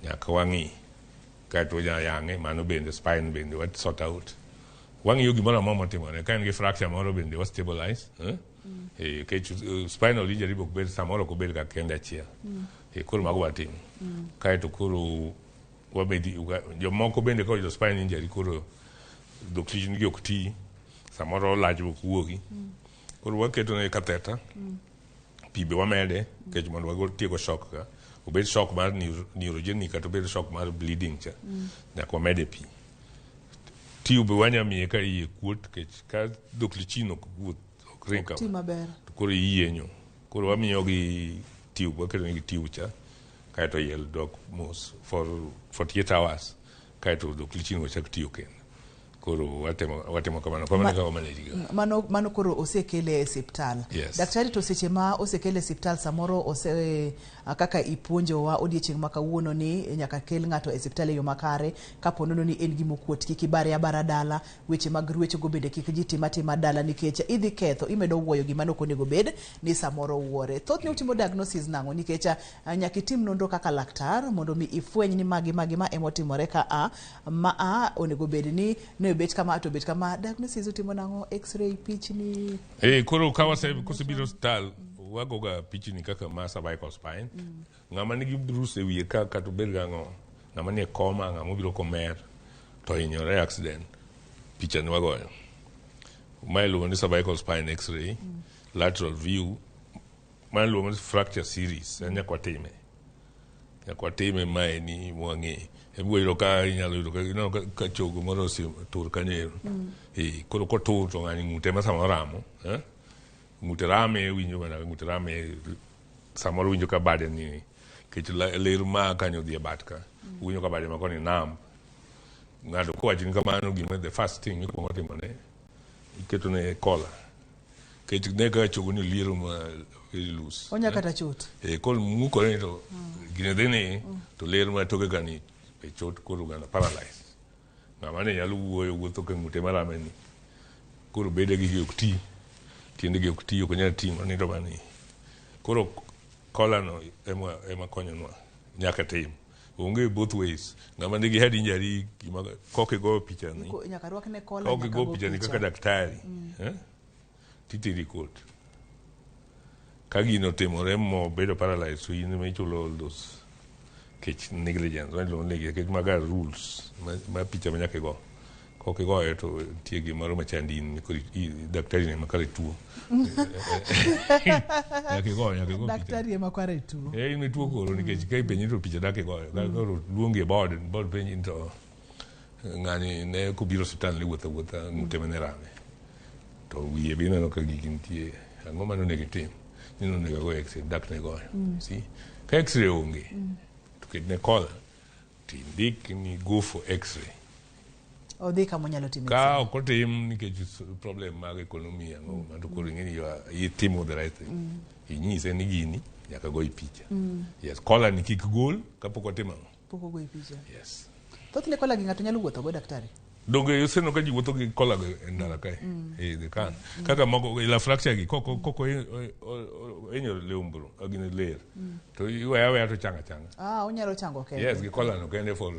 nyaka wang'i. Kaeto wanya yang'e, mano bende spine bende wa sort out. Wang'iyo gimoro amora motimore. Ka en gi fracture moro bende wa stabilize. Eh? Eh, nikech spinal injury ok bed samoro ok obed ka kende achiel. Eh, koro mago watimo. Kaeto koro wabedi jomoko bende ka oyudo spine injury koro dhok gi ok ti, samoro lach ok wuogi. Koro waketo ne catheter, pi be wamede nikech mondo wagol tieko shock ka. Obed shock mar neurogenic kata obed shock mar bleeding cha. Nyaka wamede pi. Tube wanya miye ka iye kuot nikech ka dhok lichin ok wuoth ok ring Ti kama. maber. To koro iyienyo. Koro wamiyo gi tube, waketo negi tube cha. Kaeto iye dok mos for 48 hours. Kaeto dhok lichin go chak tiyo kendo. Koro watimo kamano. Kamano kaka wamanage ga. Mano koro osekele e siptal. Yes. Daktari to seche ma osekele e siptal samoro ose kaka ipuonjowa odiechieng' ma kawuono ni nyaka kel ng'ato e siptal e yo makare kapo nono ni en gima okuot kik ibare abara dala weche mag ruecho go bende kik ji tim atima dala nikech idhi ketho imedo wuoyo gima ne ok onego bed ni samoro wuore. Thothne utimo diagnosis nang'o nikech nyaka itim nonro kaka laktar mondo mi ifweny ni magi magi ma emotimore ka a ma a onego bed ni ne obet kama to obet kama diagnosis utimo nang'o x-ray pichni Eh, koro ka wase kosebiro osiptal wagoga pichni kaka ma cervical spine. Ng'ama nigi bruise e wiye ka kata obed gang'o, ng'ama nie coma, ng'ama obiro komer to hinyore e accident, picha ni wagoyo. Ma iluongo ni cervical spine x-ray, lateral view, ma iluongo ni fracture series, en nyaka watime. Nyaka watime maeni mwang'e. Ibiro yudo ka inyalo yudo ka ineno ka chogo moro osetur kanyo ero. Eh, koro kotur to ng'ani ng'ute ma samoro ramo, eh? Ng'ute rame winjo mana ng'ute rame samoro winjo ka bade ni nikech ler ma kanyo dhi e bat ka. Winjo ka bade ma koni numb. Ng'ato kowacho ni kamano gima the first thing mikwongo timone iketo ne collar. Nikech ne ka chogo ni liero ma very loose. Onya kata chot. Eh, koro mukore ni to gine dhi ni to ler ma toke ka ni e chot koro ng'ano paralyzed. Ng'ama ne nyalo wuoyo wuotho ka ng'ute marame ni. Koro bede gi ok ti, tiende gi ok ti, ok onyal ting'o nindo mani. Koro collar no ema konyonwa nyaka tim. Onge both ways. Ng'ama nigi head injury gima kokigo picha ni. Nyaka rwakne collar Kokigo nyaka go picha ni picha. kaka daktari. Eh? Titeri court. Ka gino otimore mobedo paralyzed to in ema ichulo all those kech negligence ma iluongo ni negligence nikech maga rules ma picha ma nyaka igo. Kok igoye to nitie gimoro machandi in koro daktari ne ema kare tuo. Nyaka igo picha. Daktari ema kare tuo. Eh, in ituo koro nikech ka ipenji to picha dak igoyo. Ka koro luongi e board, board penji ni to ng'ani ne kobiro osiptal ne wuotho awuotha ng'ute mane rame. To wiye be ineno ka gigi nitie. Ang'o mane onego itim? Ni nonego ago x-ray, dak ne goyo. See? Ka x-ray onge, to ketne collar, tindik ni go for x-ray. Odhi kama onyalo timo Ka ok otim nikech problem mag economy ang'o, ma to koro ing'e ni itimo the right thing. Inyise ni gini nyaka goyi picha. Yes, collar ni kik gol kapok otimo ang'o. Pok ogoyi picha. Yes. Thothne collar gi ng'ato nyalo wuotho go daktari. Donge useneno ka ji wuotho gi collar go e ndara kae? Eh, they can. Kaka moko ila fracture gi koko koko enyo leumbro, gine ler. To iweya aweya to changa changa. Ah, onyalo chango kende. Yes, gi collar no kende for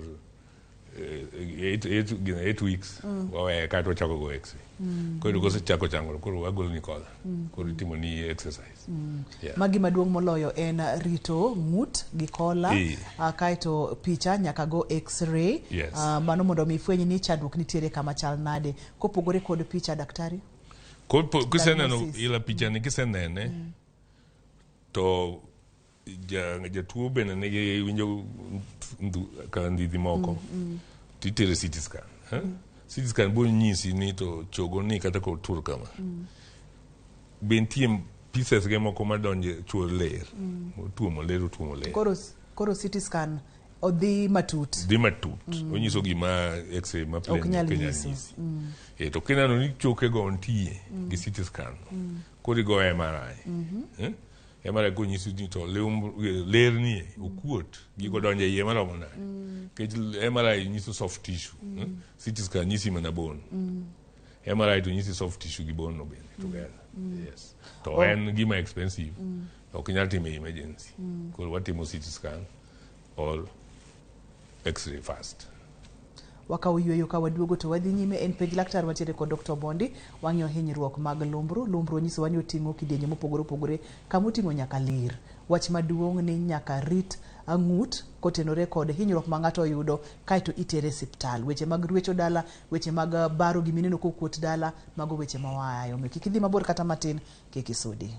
8 weeks waweye kaeto wachako go x-ray. Koro kosechako chango koro wagolo ni kola. Koro itimo ni exercise. Yeah. Magi maduong' moloyo en rito ng'ut gi kola kaeto picha nyaka go x-ray. Yes. Mano mondo mi ifweny ni chandruok nitiere kama chal nade. Kopogore kod picha daktari? Kiseneno Diagnosis. ila picha ni kisenene to jatuo bende nigi winjo ka ndhidhi moko titere CT scan. CT scan biro nyisi ni to chogo ni kata kotur kama. Be nitie pieces ge moko madonje chuo ler. Otuomo ler, otuomo ler. Koro CT scan odhi matut. Dhi matut. Onyiso gima x-ray ma plain Ok nyal ok nyal nyiso. nyisi. To kineno ni choke go nitie gi CT scan. Koro igo MRI. MRI konyisi ni to ler nie okuot gigo donjo e iye maromo nade. Nikech MRI nyiso soft tissue. CT scan nyisi mana bone. MRI to nyisi soft tissue gi bone no bende together. Yes. To en gima expensive. Ok inyal timo e emergency. Koro watimo CT scan or x-ray first. Wakawo yweyo ka waduogo to wadhi nyime en penj laktar wantiere kod Dr. Bondi wang'iyo hinyruok mag lumbru. Lumbru onyisowa ni oting'o kidienje mopogore opogore kama oting'o nyaka lir. Wach maduong' ni nyaka rit ng'ut kotenore kod hinyruok ma ng'ato oyudo kaeto itere e siptal. Weche mag rwecho dala, weche mag baro gimineno kokuot dala, mago weche ma waayo. Omiyo kik idhi mabor kata matin, kik isudi.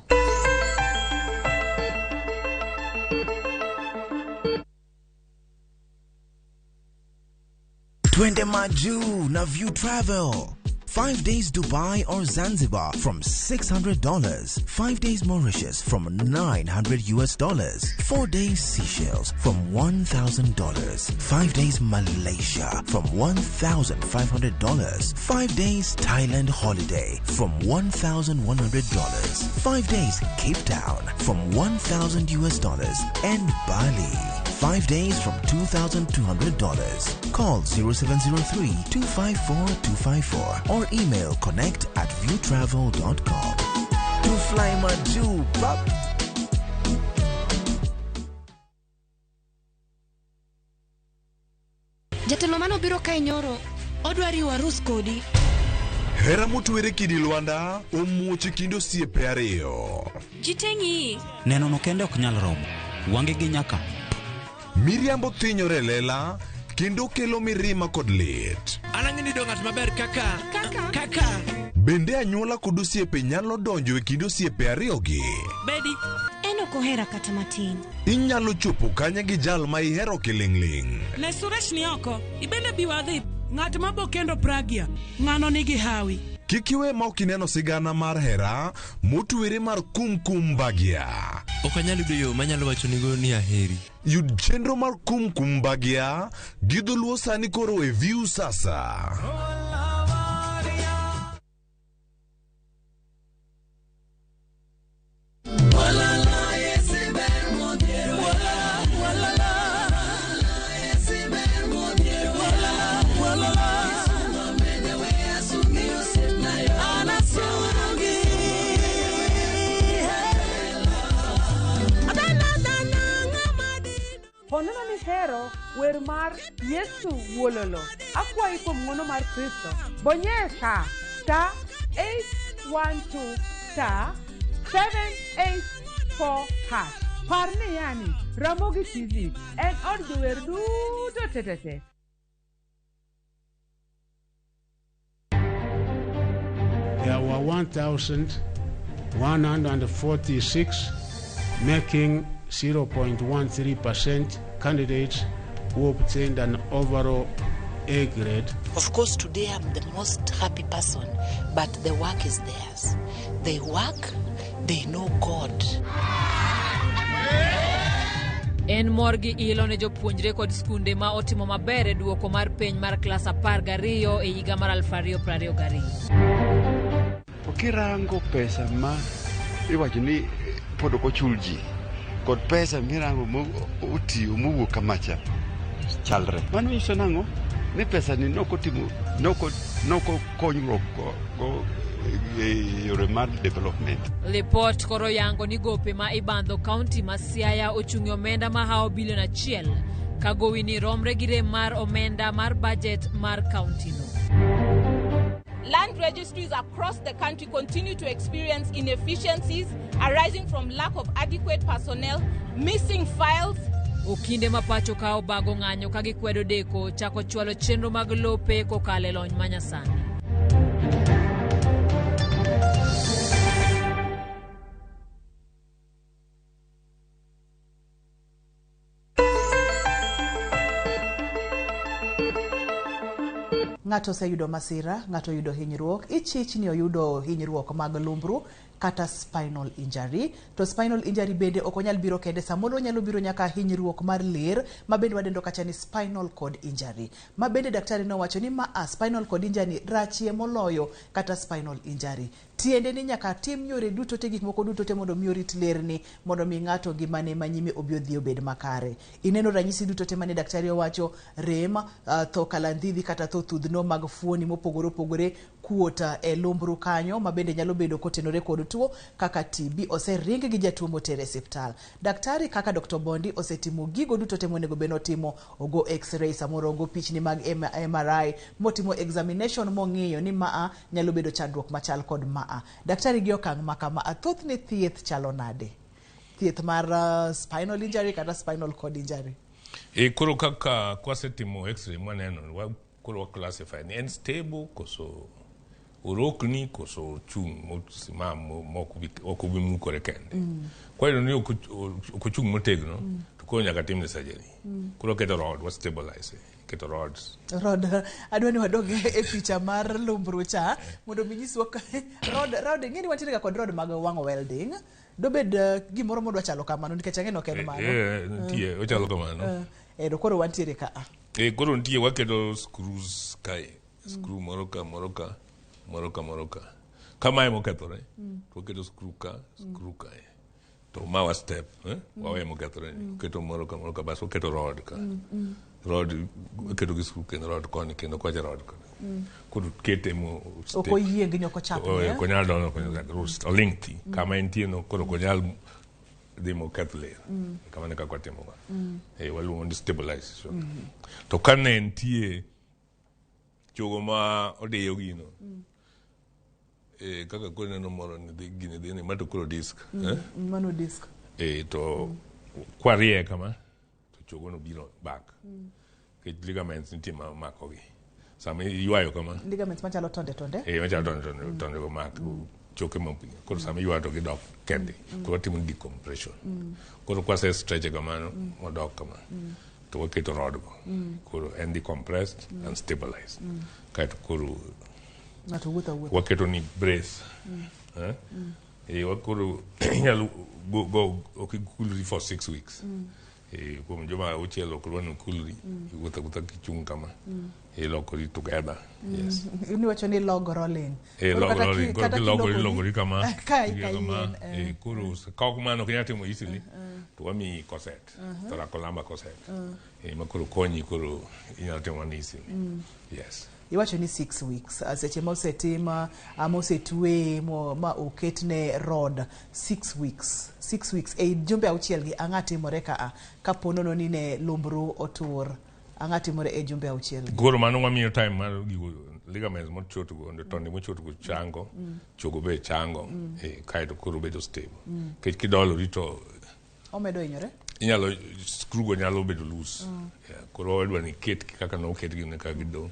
Twende Maju na View Travel. 5 days Dubai or Zanzibar from $600. 5 days Mauritius from $900. 4 days Seychelles from $1,000. 5 days Malaysia from $1,500. 5 days Thailand holiday from $1,100. 5 days Cape Town from $1,000 and Bali. 5 days from $2,200. Call 0703-254-254 or email connect@viewtravel.com. To fly Maju, bap. Jatelo mano biro kae nyoro, odwa riwo arus kodi. Hera motwere kidi Lwanda omuoch e kind osiepe ariyo. Ji te ng'iyi. Neno no kende ok nyal romo. Wange gi nyaka. Miriambo thinyore e lela kendo kelo mirima kod lit. An ang'e ni do ng'at maber kaka kaka. Bende anyuola kod osiepe nyalo donjo e kind osiepe ariyogi. Bedi. En ok ohera kata matin. Inyalo chopo kanye gi jal ma ihero kiling'ling'. Ne Suresh ni oko, ibende bi wadhi. Ng'at ma bo kendo Pragya, ng'ano nigi hawi. Kik iwe ma ok ineno sigana mar hera motwere mar Kumkum Bhagya. Ok anyal yudo yo manyalo wachonigo ni aheri. Yud chenro mar Kumkum Bhagya gi dholuo sani koro e View Sasa. Honona mihero wer mar Yesu Wuololo. Akwayi kuom ng'wono mar Kristo. Bonyesa star 812 star 784 hash. Par ni yani Ramogi TV en od jower duto tetete. There were 1,146 making 0.13% candidates who obtained an overall A grade. Of course, today I'm the most happy person, but the work is theirs. They work, they know God. En mor gi ilo ne jopuonjre kod skunde ma otimo maber e duoko mar penj mar klas 12 e higa mar 2022. Okirango pesa ma iwacho ni pod ok ochul ji kod pesa mirango otiyo mowuok kamacha chalre. Mano nyiso nang'o? Ni pesa ni nokotimo noko konyruok go e yore mar development. Lipot koro yango ni gope ma ibandho kaunti ma Siaya ochung'e omenda mahawo bilion 1 Ka gowi ni romre gi rem mar omenda mar bajet mar kauntino. Land registries across the country continue to experience inefficiencies arising from lack of adequate personnel, missing files. Okinde ma pacho ka obago ng'anyo ka gikwedo deko chako chwalo chenro mag lope kokalo e lony manyasani. Ng'ato oseyudo masira, ng'ato oyudo hinyruok, ichich ni oyudo hinyruok mag lumbru kata spinal injury. To spinal injury bende ok onyal biro kende, samoro onyalo biro nyaka hinyruok mar ler ma bende wadendo kacha ni spinal cord injury. Ma bende daktari nowacho ni ma a spinal cord injury rachie moloyo kata spinal injury. Tiende ni nyaka tim yore duto te gik moko duto te mondo mi orit lerni mondo mi ng'ato ngimane manyime obi odhi obed makare. Ineno ranyisi duto te mane daktari owacho rem, tho kalandhidhi kata tho thudhno mag fuoni mopogore opogore, kuot e lumbru kanyo ma bende nyalo bedo kotenore kod tuo kaka TB osering gi jatuo moter e siptal. Daktari kaka Dr. Bondi osetimo gigo duto te monego bed notimo, ogo x-ray, samoro ogo pichni mag MRI, motimo examination mong'iyo ni maa nyalo bedo chandruok machal kod maa. Daktari gi okang' ma kama, thothne thieth chalo nade? Thieth mar spinal injury kata spinal cord injury? E koro kaka kwasetimo x-ray mwaneno, koro wa classify ni en stable koso orokni koso ochung' mosimam mok obi mukore kende. Kwayudo ni ok ochung' motegno, to koro nyaka timne surgery. Koro keto rod, wa stabilize, keto rods. Rod, adwa ni wadog e picha mar lumbru cha mondo mi nyiswa rod, ing'e ni wantiere ga kod rod mag wang'o welding. Dobed gimoro modwa chalo kamano nikech ang'e ni ok en mano. Nitie, ochalo kamano. Ero koro wantiere ka a. Koro nitie waketo screws kae. Screw moro ka, moro ka, moro ka, moro ka. Kamae mokethore, to waketo screw ka, screw kae. To ma wa step, wawe mokethore ni. Waketo moro ka, moro ka, bas waketo rod ka. Rod, waketo gi screw kendo rod koni, kendo kocha rod koni. Koro kete mo step. Ok oyiengni, ok ochapni. Ok onyal donjo, ok onyal oling' thi. Kama entie no, koro ok onyal dhi moketh ler. Kamano e kaka watimo ga. Waluongo ni stabilization. To ka ne nitie chogo ma odiyo gino, kaka koro ineno moro ni dhi gini dhi ni ma to koro disk. Mano disk. To kwarie kama, to chogo no biro back. Nikech ligaments nitie ma makogi. Sama iywayo kama. Ligaments machalo tonde tonde? Machalo tonde tonde, tonde go mak choke ma koro sama iywayo to gidok kendgi. Koro watimo decompression. Koro kwase stretch kamano, modok kama. To waketo rod go. Koro en decompressed and stabilized. Kaeto koro ng'ato wuotho awuotha. Waketo ni brace. Koro inyalo go ok ikulri for 6 weeks. Kuom joma auchiel ok dwa ni okulri, iwuotho awuotha kichung' kama. Ilokori together. Yes. Iwacho ni log rolling. Log rolling. Koro kilokori, ilokori kama. Kama. Koro ka ok mano ok inyal timo easily, to wamiyi corset. Thoracolumbar corset. Ma koro konyi koro inyalo timo mano easily. Yes. Iwacho ni 6 weeks. Seche ma osetim, ma osetwe, ma oketne rod 6 weeks. 6 weeks. E jumbe auchiel gi ang'a timore ka kapo nono ni ne lumbru otur. Ang'a timore e jumbe auchiel gi. Koro mano wamiyo time mar gigo ligaments mochot go, tonde mochot go chango, chogo be chango, kaeto koro bedo stable. Nikech kidolori to omedo hinyore? Inyalo screw go nyalo bedo loose. Koro wadwa ni ket kaka noketgi ne ka gidong'.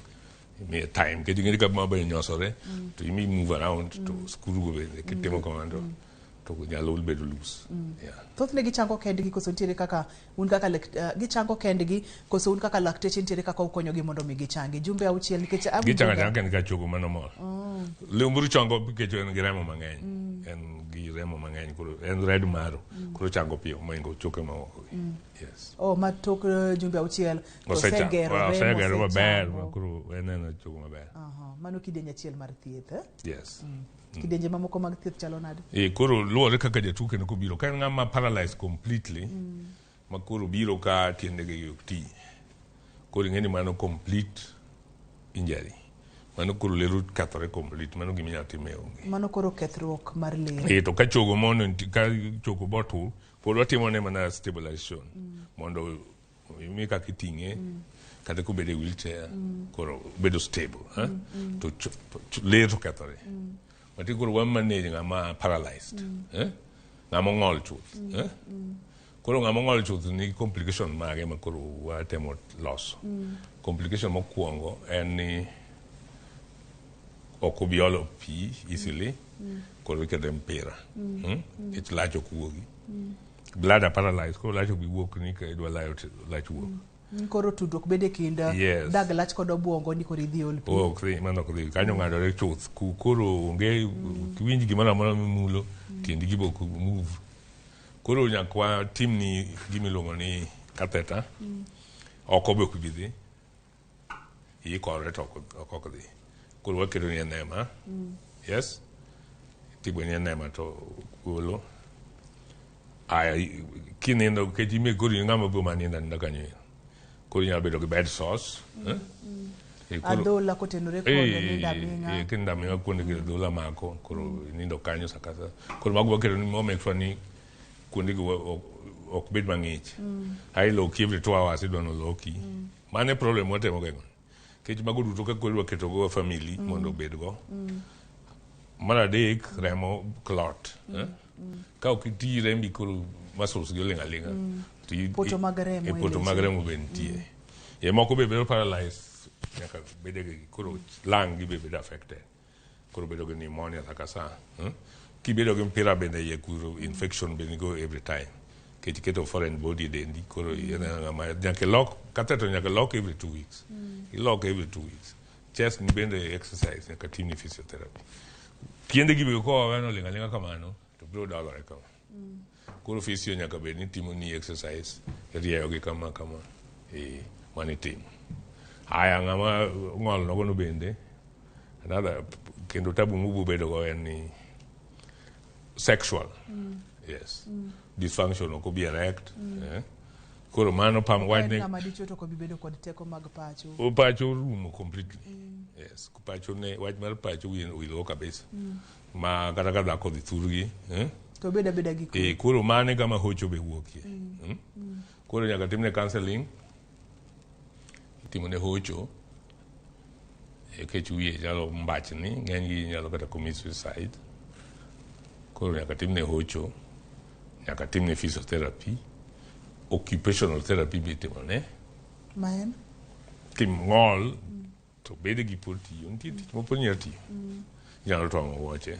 Imiye time, nikech ing'e ni ka ma be nyosore, to imi move around, to screw go bende kitimo kamano to nyalo bedo loose. Thothne gichango kendgi koso nitiere kaka un kaka gichango kendgi koso un kaka lakteche nitiere kaka ukonyogi mondo mi gichangi. Jumbe auchiel nikech gichango achanga kendgi ka chogo mano mor. Lumbru chango nikech en gi remo mang'eny. En gi remo mang'eny koro en red marrow. Koro chango piyo mohingo choke mamoko gi. Yes. Ma tok jumbe auchiel to osegerore, osegero maber, koro en ena chogo maber. Mano kidieny achiel mar thieth, eh? Yes. Kidienje mamoko mag thieth chalo nade? Koro luwore kaka jatuo kendo kobiro. Ka en ng'ama paralyzed completely, ma koro biro ka tiendege ok ti. Koro ing'e ni mano complete injury. Mano koro ler okethore complete, mano gima inyalo tim e onge. Mano koro kethruok mar ler. To ka chogo mono, ka chogo botur, pod watimone mana stabilization. Mondo mi kaka iting'e kata kobedo e wheelchair koro bedo stable eh? To ler to kethore mati koro wa manage ng'ama paralyzed eh? Ng'ama ong'ol chuth eh? Koro ng'ama ong'ol chuth nigi complication mage ma koro watemo loso. Complication mokwongo en ni ok obi olo pi easily. Koro ikete mpira. Nikech lach ok wuogi. Bladder paralyzed, koro lach ok bi wuok ni ka idwa layo to lach wuok. Koro tudruok bede kind dag lach kod obuongo ni koro idhi ol pi. Ok dhi, mano ok dhi. Kanyo ng'adore chuth. Koro onge ok iwinj gimoro amora mimulo, tiendi gi be ok move. Koro nyaka watimni gima iluongo ni catheter. Oko be ok bi dhi. Ikore to ok dhi. Koro waketo ni enema. Yes. Tigwe ni enema to golo. Aya, kinindo nikech in be koro in ng'ama biro mana nindo aninda kanyo ero. Koro inyalo bedo gi bed sores. Eh? Adhola kotenore kod nindo aming'a. Kinindo aming'a kuonde gi adhola mako, koro inindo kanyo sa ka sa. Koro mago waketo ni wa make sure ni kuonde gi ok bed mang'ich. Ae iloki every 2 hours idwa ni oloki. Mano e problem watemo geng'o. Nikech mago duto ka koro idwa keto go family mondo obed go. Mar adek, remo clot. Eh? Ka ok iti rembi koro muscles gi oling' aling'a. Poto mag remo e poto mag e leche. Remo be nitie. E moko be bedo paralyzed nyaka bede gi koro lung gi be bedo affected. Koro bedo gi pneumonia sa ka sa. Kibedo gi mpira bende iye kuro infection be nigo every time. Nikech iketo foreign body e dendi koro en ng'ama nyaka ilok catheter nyaka ilok every 2 weeks. Ilok every 2 weeks. Chest ni bende exercise nyaka timni physiotherapy. Tiende gi be kowe noling' aling'a kamano to biro dolore kama. Koro physio nyaka bed ni timo ni exercise irieyo gi kama kama mano itimo. Aya ng'ama ong'ol nogono bende another kendo tabu mubo bedo go en ni sexual. Yes. Dysfunction ok obi erect. Koro mano pam En wachne ng'ama dichuo to ok obi bedo kod teko mag pacho. O pacho orumo completely. Yes, pacho ne wach mar pacho wiye owilgo kabisa. Ma kata ka dhako odhi thurgi, eh? To obed abeda gi kwe. Koro mano e kama hocho be wuokie. Koro nyaka timne counseling, itimone hocho, nikech wiye nyalo mbachni, ng'eny gi nyalo kata commit suicide. Koro nyaka timne hocho, nyaka timne physiotherapy, occupational therapy be itimone. Ma en? Kim ng'ol, to bede gi pod tiyo, nitie tich ma pod nyalo tiyo. Inyalo twang'o wuoche.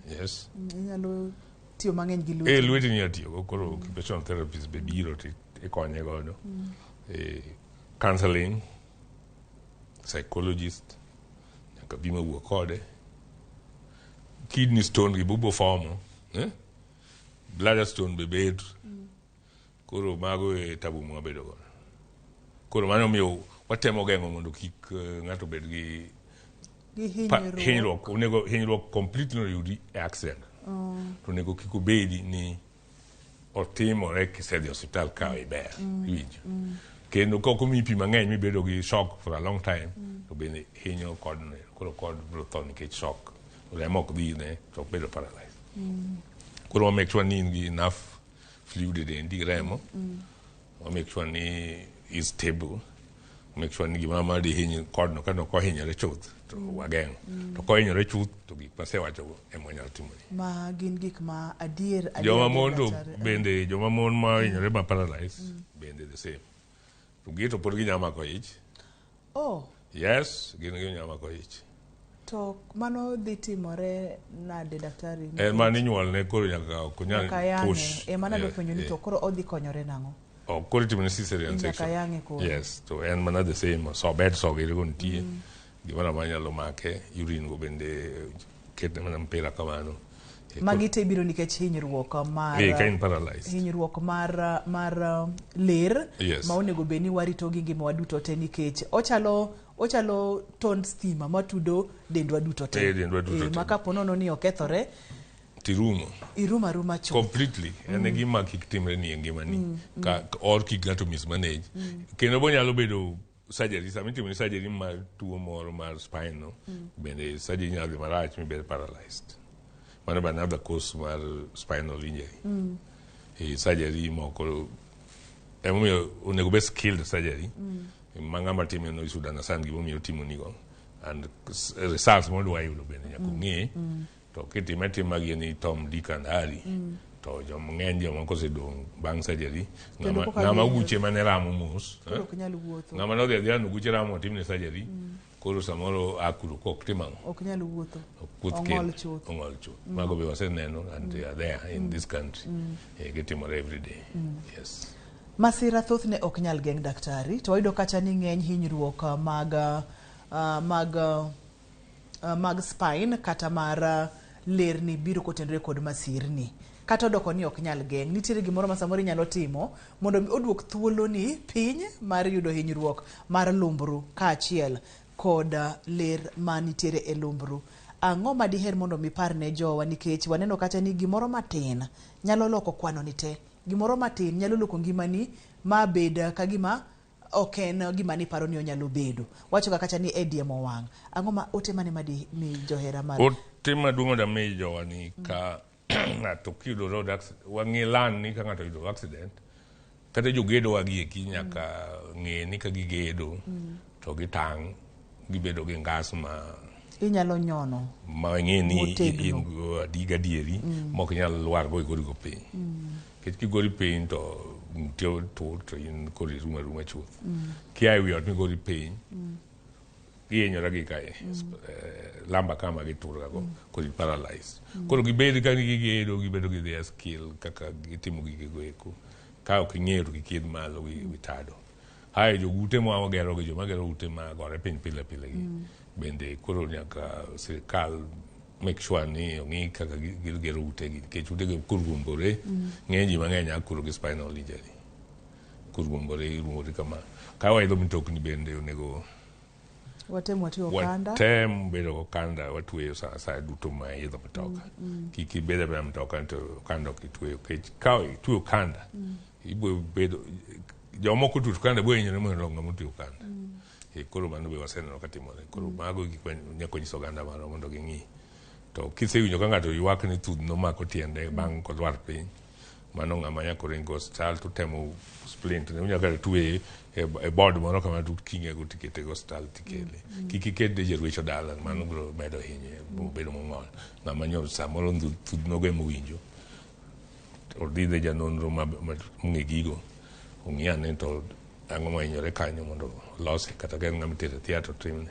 Yes. Inyalo tiyo mang'eny gi lweti. Lweti inyalo tiyogo, koro occupational therapist be biro to ikonye godo. Counseling, psychologist, nyaka bi mawuo kode. Kidney stone gi bubo fomo, eh? Bladder stone be bet. Koro mago e tabu mwabedo godo. Koro mano omiyo watemo geng'o mondo kik ng'ato bed gi Gi hinyruok. Hinyruok. Onego hinyruok completely oyudi e accident. To onego kik obedi ni otimore kisedhi e osiptal ka iber. Iwinjo. Kendo ka ok omiyi pi mang'eny mibedo gi shock for a long time, to bende hinyo kod koro kod biro tho nikech shock. Remo ok dhi ne to ok bedo paralyzed. Koro wa make sure ni in gi enough fluid e dendi remo. Wa make sure ni is stable. Make sure ni gimoro amora dihiny kodno ka ok ohinyore chuth to wageng'o. To kohinyore chuth to gik masewachogo ema wanyalo timoni. Ma gin gik ma adier adier Joma adier mon to daktari. bende joma mon ma ohinyore ma paralyzed bende the same. To gi to pod ginyalo mako ich. Oh. Yes, gin ginyalo mako ich. To mano dhi timore nade daktari? En mano inyuolne koro nyaka ok onyal Nyaka yang'e. push. Mano adwa penjo ni to koro odhi konyore nang'o? Ok, koro itimone cesarean Nyaka section. yang'e koro. Yes, to en mana the same. So bed so giri go nitie. Gimoro amora nyalo make, urine go bende ketne mana mpira kamano. Magi te biro nikech hinyruok mar Ka in paralyzed. Hinyruok mar ler Yes. ma onego bed ni warito gi ngimawa duto te nikech ochalo tond stima matudo dendwa duto te. Dendwa duto te. Ma kapo nono ni okethore, Tirumo. Irumo aruma chuth. Completely. En e gima kik timre ni e ngimani. Ka, or kik ng'ato mismanage. Kendo bonyalo bedo surgery, sama itimo ni surgery mar tuo moro mar spine no, bende surgery nyalo dhi marach mibed paralyzed. Mano be another cause mar spinal injury. Surgery moko Emomiyo onego bed skilled surgery ma ng'ama time no should understand gimomiyo otimonigo and results modwa yudo bende nyaka ong'e. To kitime atima gi ni Tom, Dick and Harry, to jomng'eny jomoko osedong' bang' surgery. Kendo Ng'ama koka ng'ama gihinyore. guche mane ramo mos, Koro eh? ok nyal wuotho. Ng'ama nodhi adhiya no guche ramo otimne surgery, koro samoro a kuro kok tim ang'o? Ok nyal wuotho. Wuoth Ong'ol kendo. chuth. Ong'ol chuth. Mago be waseneno and they are there in this country. Gitimore every day. Yes. Masira thothne ok nyal geng' daktari, to wayudo kacha ni ng'eny hinyruok mag spine kata mar lerni biro kotenore kod masirni. Kata odoko ni ok nyal geng', nitiere gimoro ma samoro inyalo timo mondo mi oduok thuoloni piny mar yudo hinyruok mar lumbru kaachiel kod ler manitiere e lumbru. Ang'o ma diher mondo mi par ne jowa, nikech waneno kacha ni gimoro matin nyalo loko kwano ni te. Gimoro matin nyalo loko ngimani ma bed ka gima ok en gima niparo ni onyalo bedo. Wacho ga kacha ni e diemo wang'. Ang'o ma ote mane ma di mi johera mar Ote maduong' mondo ami jowa ni ka ng'ato kiyudo road accident, wang'e lan ni ka ng'ato oyudo accident, kata jogedo wagi eki nyaka ng'e ni ka gigedo to gitang' gibedo gi ngas ma inyalo nyono ma ing'e ni Motegno. in go gadieri mok inyal lwar go igori go piny. Nikech kigori piny to ng'uti tur to in koro irumo aruma chuth. Kia e wi ot migori piny, gihinyore gi kae. Lamba kama gitur gago, koro i paralyzed. Koro gibed ka gigedo, gibedo gi their skill kaka gitimo gigego eko. Ka ok ing'eyo to kik idh malo wi tado. Ae jogute ma wagero gi joma gero ute ma gore piny pile pile gi. Bende koro nyaka sirikal make sure ni ong'i kaka gigero utegi nikech utegi koruombore, ng'eny ji mang'eny a koro gi spinal injury. Koruombore, iruombori kama. Ka waidho mtokni bende onego watem watwe okanda. Watem bedo gokanda watweyo sa duto ma idho mtoka. Kik ibed abeda mtoka to okanda ok itweyo. Nikech ka itweyo okanda, ibiro bedo jomoko otweyo okanda biro hinyore moloyo ng'ama otweyo okanda. Koro mano be waseneno katimore. Koro mago e gik ma nyaka nyis oganda marwa mondo ging'i. To kisewinjo ka ng'ato ywak ni thudh nomako tiende bang' kolwar piny, mano ng'ama nyaka ring osiptal to temo splint ne unyalo kata tweye e board moro kama to ting'e go tikete go osiptal tikele. Kik iket ne jarwecho dala, mano biro medo hinye, bedo mong'ol. Ng'ama nyo samoro thudh nogo ema owinjo. Odhi ne janonro ma ong'e gigo, ong'i ane to ang'o mohinyore kanyo mondo olose kata ka en ng'ama itero e theatre otimne.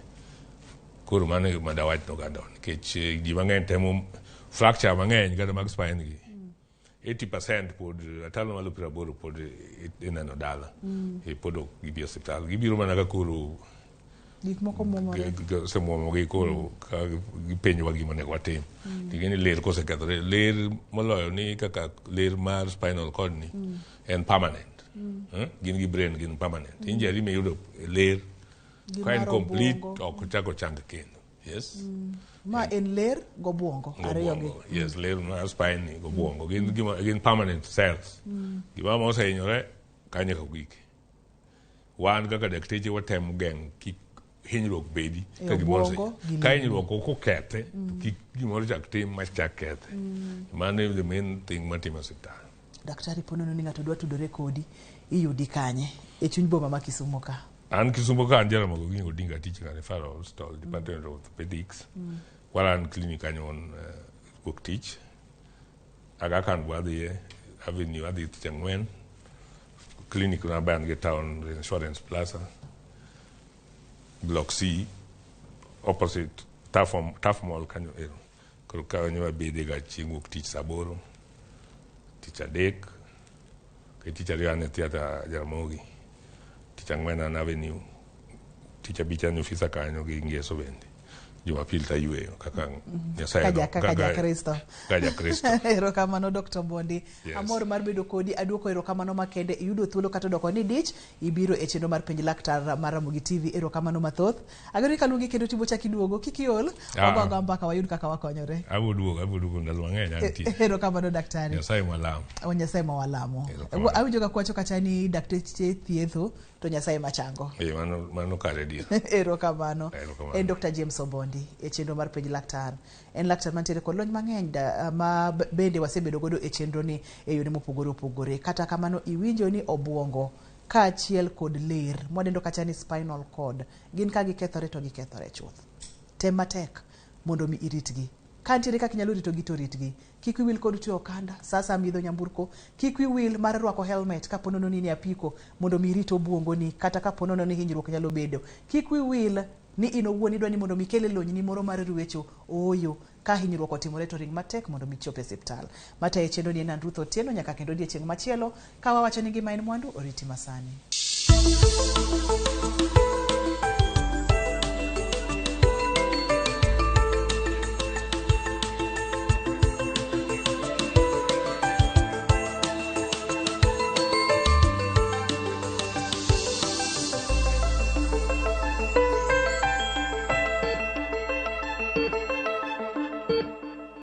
Koro mano e gima dawach ne oganda wa nikech ji mang'eny temo fracture mang'eny kata mag spine gi. 80% pod atalo malo 80 pod ineno dala. Pod ok gibi e osiptal. Gibiro mana ka koro Gik moko muomore. osemuomogi koro ka gipenjowa gima onego watim. Ting'e ni ler kosekethore, ler moloyo ni kaka ler mar spinal cord ni en permanent. Gin gi brain gin permanent. Injury miyudo e ler Gi ka en mar complete obuongo. ok ochak ochang kendo. Yes. Ma en ler gobwongo ariyo gi. Gobwongo. Yes, ler mar spine ni gobwongo. Gin gima gin permanent cells. Gima ma osehinyore kanyo nyaka ogike. Wan kaka dakteche watemo geng'o kik hinyruok bedi E ka gimoro obuongo gi ka ler. hinyruok ok okethe to kik gimoro chak tim ma chak kethe. Mano e the main thing matimo e osiptal. Daktari, po nono ni ng'ato dwa tudore kodi, iyudi kanye? E chuny boma ma Kisumo ka. An Kisumo ka an Jaramogi Oginga Odinga Teaching and Referral Hospital, Department of Orthopedics. Waran clinic kanyo on wuok tich. Aga Khan wadhiye, Avenue adhi tich ang'wen. Clinic na be an gi town Insurance Plaza, Block C, opposite Turf Mall kanyo ero. Koro kanyo wabede ga chieng' wuok tich saa 8, tich adek, ke tich ariyo an e theatre Jaramogi, tich ang'wen an Avenue, tich abich an e ofisa kanyo gi Ngeso bende. Jumapil tayweyo kaka Nyasaye Kaka Jakristo. Kaka Jakristo. Erokamano Dr. Omondi. Yes. Amor mar bedo kodi, aduoko erokamano makende. Iyudo thuolo kata odoko ni dich, ibiro e chenro mar penj laktar mar Ramogi TV. Erokamano mathoth. Ageno ni kaluongi kendo tibo chak iduogo. Kik iol, wago agoa mbaka wayud kaka wakonyore. Abo duogo ndalo mang'eny antie. Erokamano daktari. Nyasaye mwalamo. O Nyasaye ma walamo. Erokamano. Awinjo ka kwacho kacha ni dakteche thietho to Nyasaye machango. Mano kare adier. Erokamano. Erokamano. En Dr. James Omondi e chenro mar penj laktar. En laktar mantiere kod lony mang'eny ma bende wasebedo godo e chenro ni e yore mopogore opogore. Kata kamano iwinjo ni obuongo kaachiel kod ler mwadendo kacha ni spinal cord. Gin ka gikethore to gikethore chuth. Tem matek mondo mi iritgi. Ka nitiere kaka inyalo ritogi to ritgi. Kik wiyi wil kod tweyo okanda sa asaya miidho nyamburko. Kik wiyi wil mar rwako helmet kapo nono ni in e apiko mondo mi irit obuongoni kata kapo nono ni hinyruok nyalo bedo. Kik wiyi wil ni in owuon idwa ni mondo mi ikel e lonyni moro mar ruecho. Ooyo, ka hinyruok otimore to ring matek mondo mi ichop e siptal. Matayo chenro ni en an Ruth Otieno nyaka kendo odiechieng' machielo ka wawacho ni ngima en mwandu oriti masani.